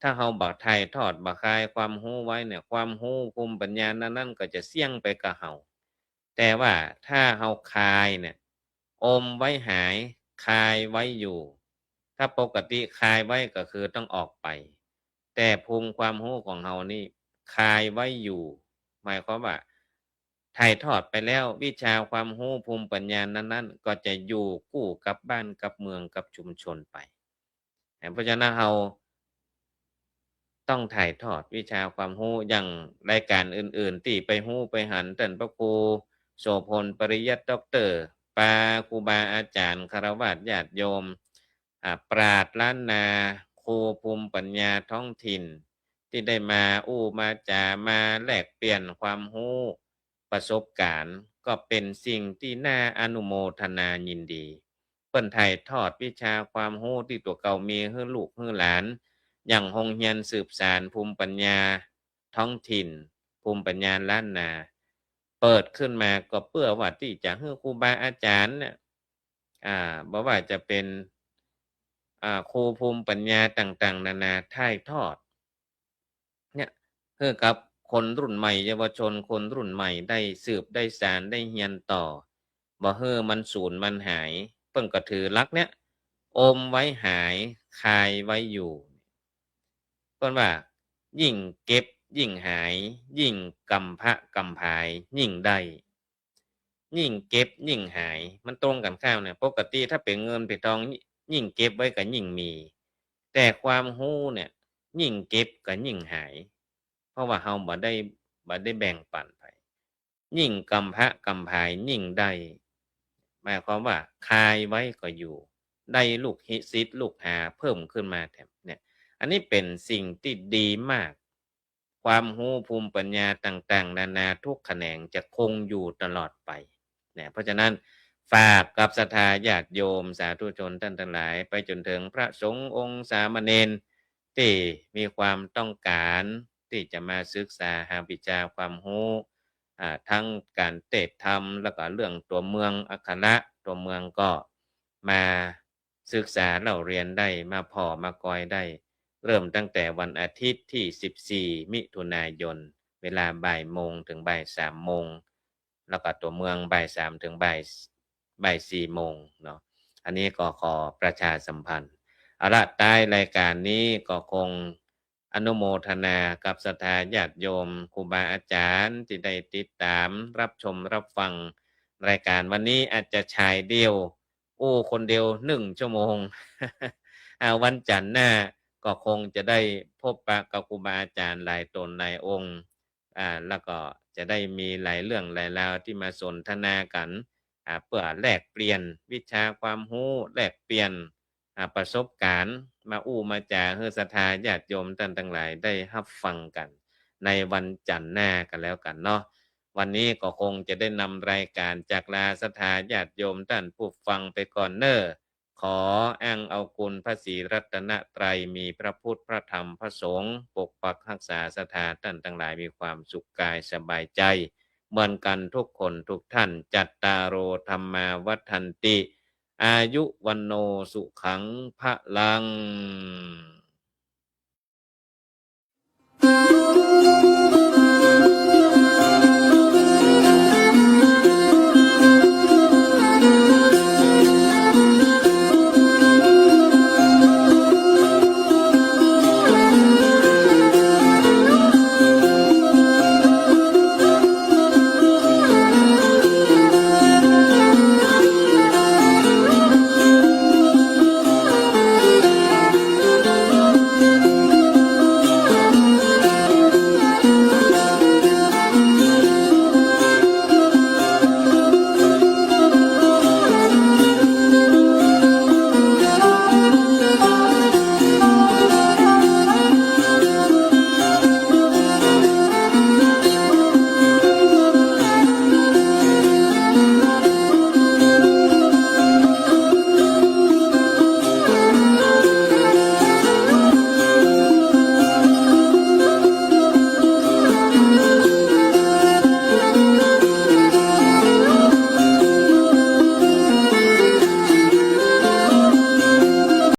ถ้าเฮาบ่ถ่ายทอด บ่คายความฮู้ไว้เนี่ย ความฮู้ภูมิปัญญานั้นๆ ก็จะเสี้ยงไปกับเฮา แต่ว่าถ้าเฮาคายเนี่ย อมไว้หาย คายไว้อยู่ ถ้าปกติคายไว้ก็คือต้องออกไป แต่ภูมิความฮู้ของเฮานี่คายไว้อยู่ หมายความว่าถ่ายทอดไปแล้ว วิชาความฮู้ภูมิปัญญานั้นๆ ก็จะอยู่กู้กับบ้านกับเมืองกับชุมชนไป เพราะฉะนั้นเฮาต้องถ่ายทอดวิชาความฮู้ อย่างรายก๋านอื่นๆ ตี้ไปฮู้ไปหัน ต้านพระครูโสภณ ปริยัติด็อกเตอร์ ปาครูบาอาจ๋ารย์ ฆราวาสญาติโยม อ่า ปราชญ์ล้านนา ครูภูมิปัญญาท้องถิ่น ตี้ได้มาอู้มาจ๋า มาแลกเปลี่ยนความฮู้ ประสบก๋ารณ์ ก็เป๋นสิ่งตี้น่าอนุโมทนายินดี เปิ้นถ่ายทอดวิชาความฮู้ตี้ตั๋วเก่ามีหื้อลูกหื้อหลาน อย่างโฮงเฮียนสืบสานภูมิปัญญาท้องถิ่น ภูมิปัญญาล้านนา เปิดขึ้นมาก็เปื้อว่าตี้จะหื้อครูบาอาจ๋ารย์เนี่ย อ่า บ่ว่าจะเป๋น อ่า ครูภูมิปัญญาต่างๆ นานาถ่ายทอด เนี่ย หื้อกับคนรุ่นใหม่ เยาวชนคนรุ่นใหม่ได้สืบได้สาน ได้เฮียนต่อ บ่หื้อมันสูญมันหาย เปิ้นก็ถือหลักเนี้ย อมไว้หาย คายไว้อยู่ เปิ้นว่า ยิ่งเก็บยิ่งหาย ยิ่งกำพร้ากำผายยิ่งได้ ยิ่งเก็บยิ่งหาย มันตรงกั๋นข้ามเนี่ย ปกติถ้าเป๋นเงินเป๋นทอง ยิ่งเก็บไว้ก็ยิ่งมี แต่ความฮู้เนี่ย ยิ่งเก็บก็ยิ่งหาย เพราะว่าเฮาบ่ได้ บ่ได้แบ่งปั๋นใผ ยิ่งกำพร้ากำผายยิ่งได้ หมายความว่าคายไว้ก็อยู่ ได้ลูกศิษย์ลูกหาเพิ่มขึ้นมาแถมเนี่ย อันนี้เป๋นสิ่งตี้ดีมาก ความฮู้ภูมิปัญญาต่างๆ นานาทุกแขนงจะคงอยู่ตลอดไปเนี่ย เพราะฉะนั้นฝากกับศรัทธาญาติโยมสาธุชนต้านตังหลาย ไปจ๋นเถิงพระสงฆ์องค์สามเณร ตี้มีความต้องก๋านตี้จะมาศึกษาหาวิชาความฮู้ อ่า ตึงก๋านเตสน์ธรรม แล้วก็เรื่องตั๋วเมืองอักขระตั๋วเมืองก็มาศึกษาเล่าเรียนได้ มาผ่อมากอยได้ เริ่มตั้งแต่วันอาทิตย์ตี้สิบสี่มิถุนายน เวลาบ่ายโมงเถิงบ่ายสามโมง แล้วก็ตั๋วเมืองบ่ายสามเถิงบ่าย บ่ายสี่โมงเนาะ อันนี้ก็ขอประชาสัมพันธ์ เอาละ ท้ายรายก๋านนี้ก็คงอนุโมทนากับศรัทธาญาติโยม ครูบาอาจ๋ารย์ตี้ได้ติดต๋ามรับชมรับฟังรายก๋าน วันนี้อาจจะฉายเดี่ยว อู้คนเดียวนึ่งชั่วโมง อ่า วันจั๋นทร์หน้าก็คงจะได้พบปะกับครูบาอาจ๋ารย์หลายต๋นหลายองค์ อ่า แล้วก็จะได้มีหลายเรื่องหลายราวตี้มาสนทนากั๋น อ่า เปื้อแลกเปลี่ยนวิชาความฮู้ แลกเปลี่ยน อ่า ประสบก๋ารณ์ มาอู้มาจ๋าหื้อศรัทธาญาติโยมต้านตังหลายได้ฮับฟังกั๋น ในวันจั๋นทร์หน้ากั๋นแล้วกั๋นเนาะ วันนี้ก็คงจะได้นำรายก๋านจากลาศรัทธาญาติโยมต้านผู้ฟังไปก่อนเน่อ ขออ้างเอาคุณพระศรีรัตนตรัย มีพระพุทธ พระธรรม พระสงฆ์ ปกปักฮักษาศรัทธาต้านตังหลาย มีความสุขกายสบายใจ๋ เหมือนกั๋นทุกคนทุกท่าน จัตตาโร ธัมมา วัฑฒันติ อายุ วัณโณ สุขัง พะลัง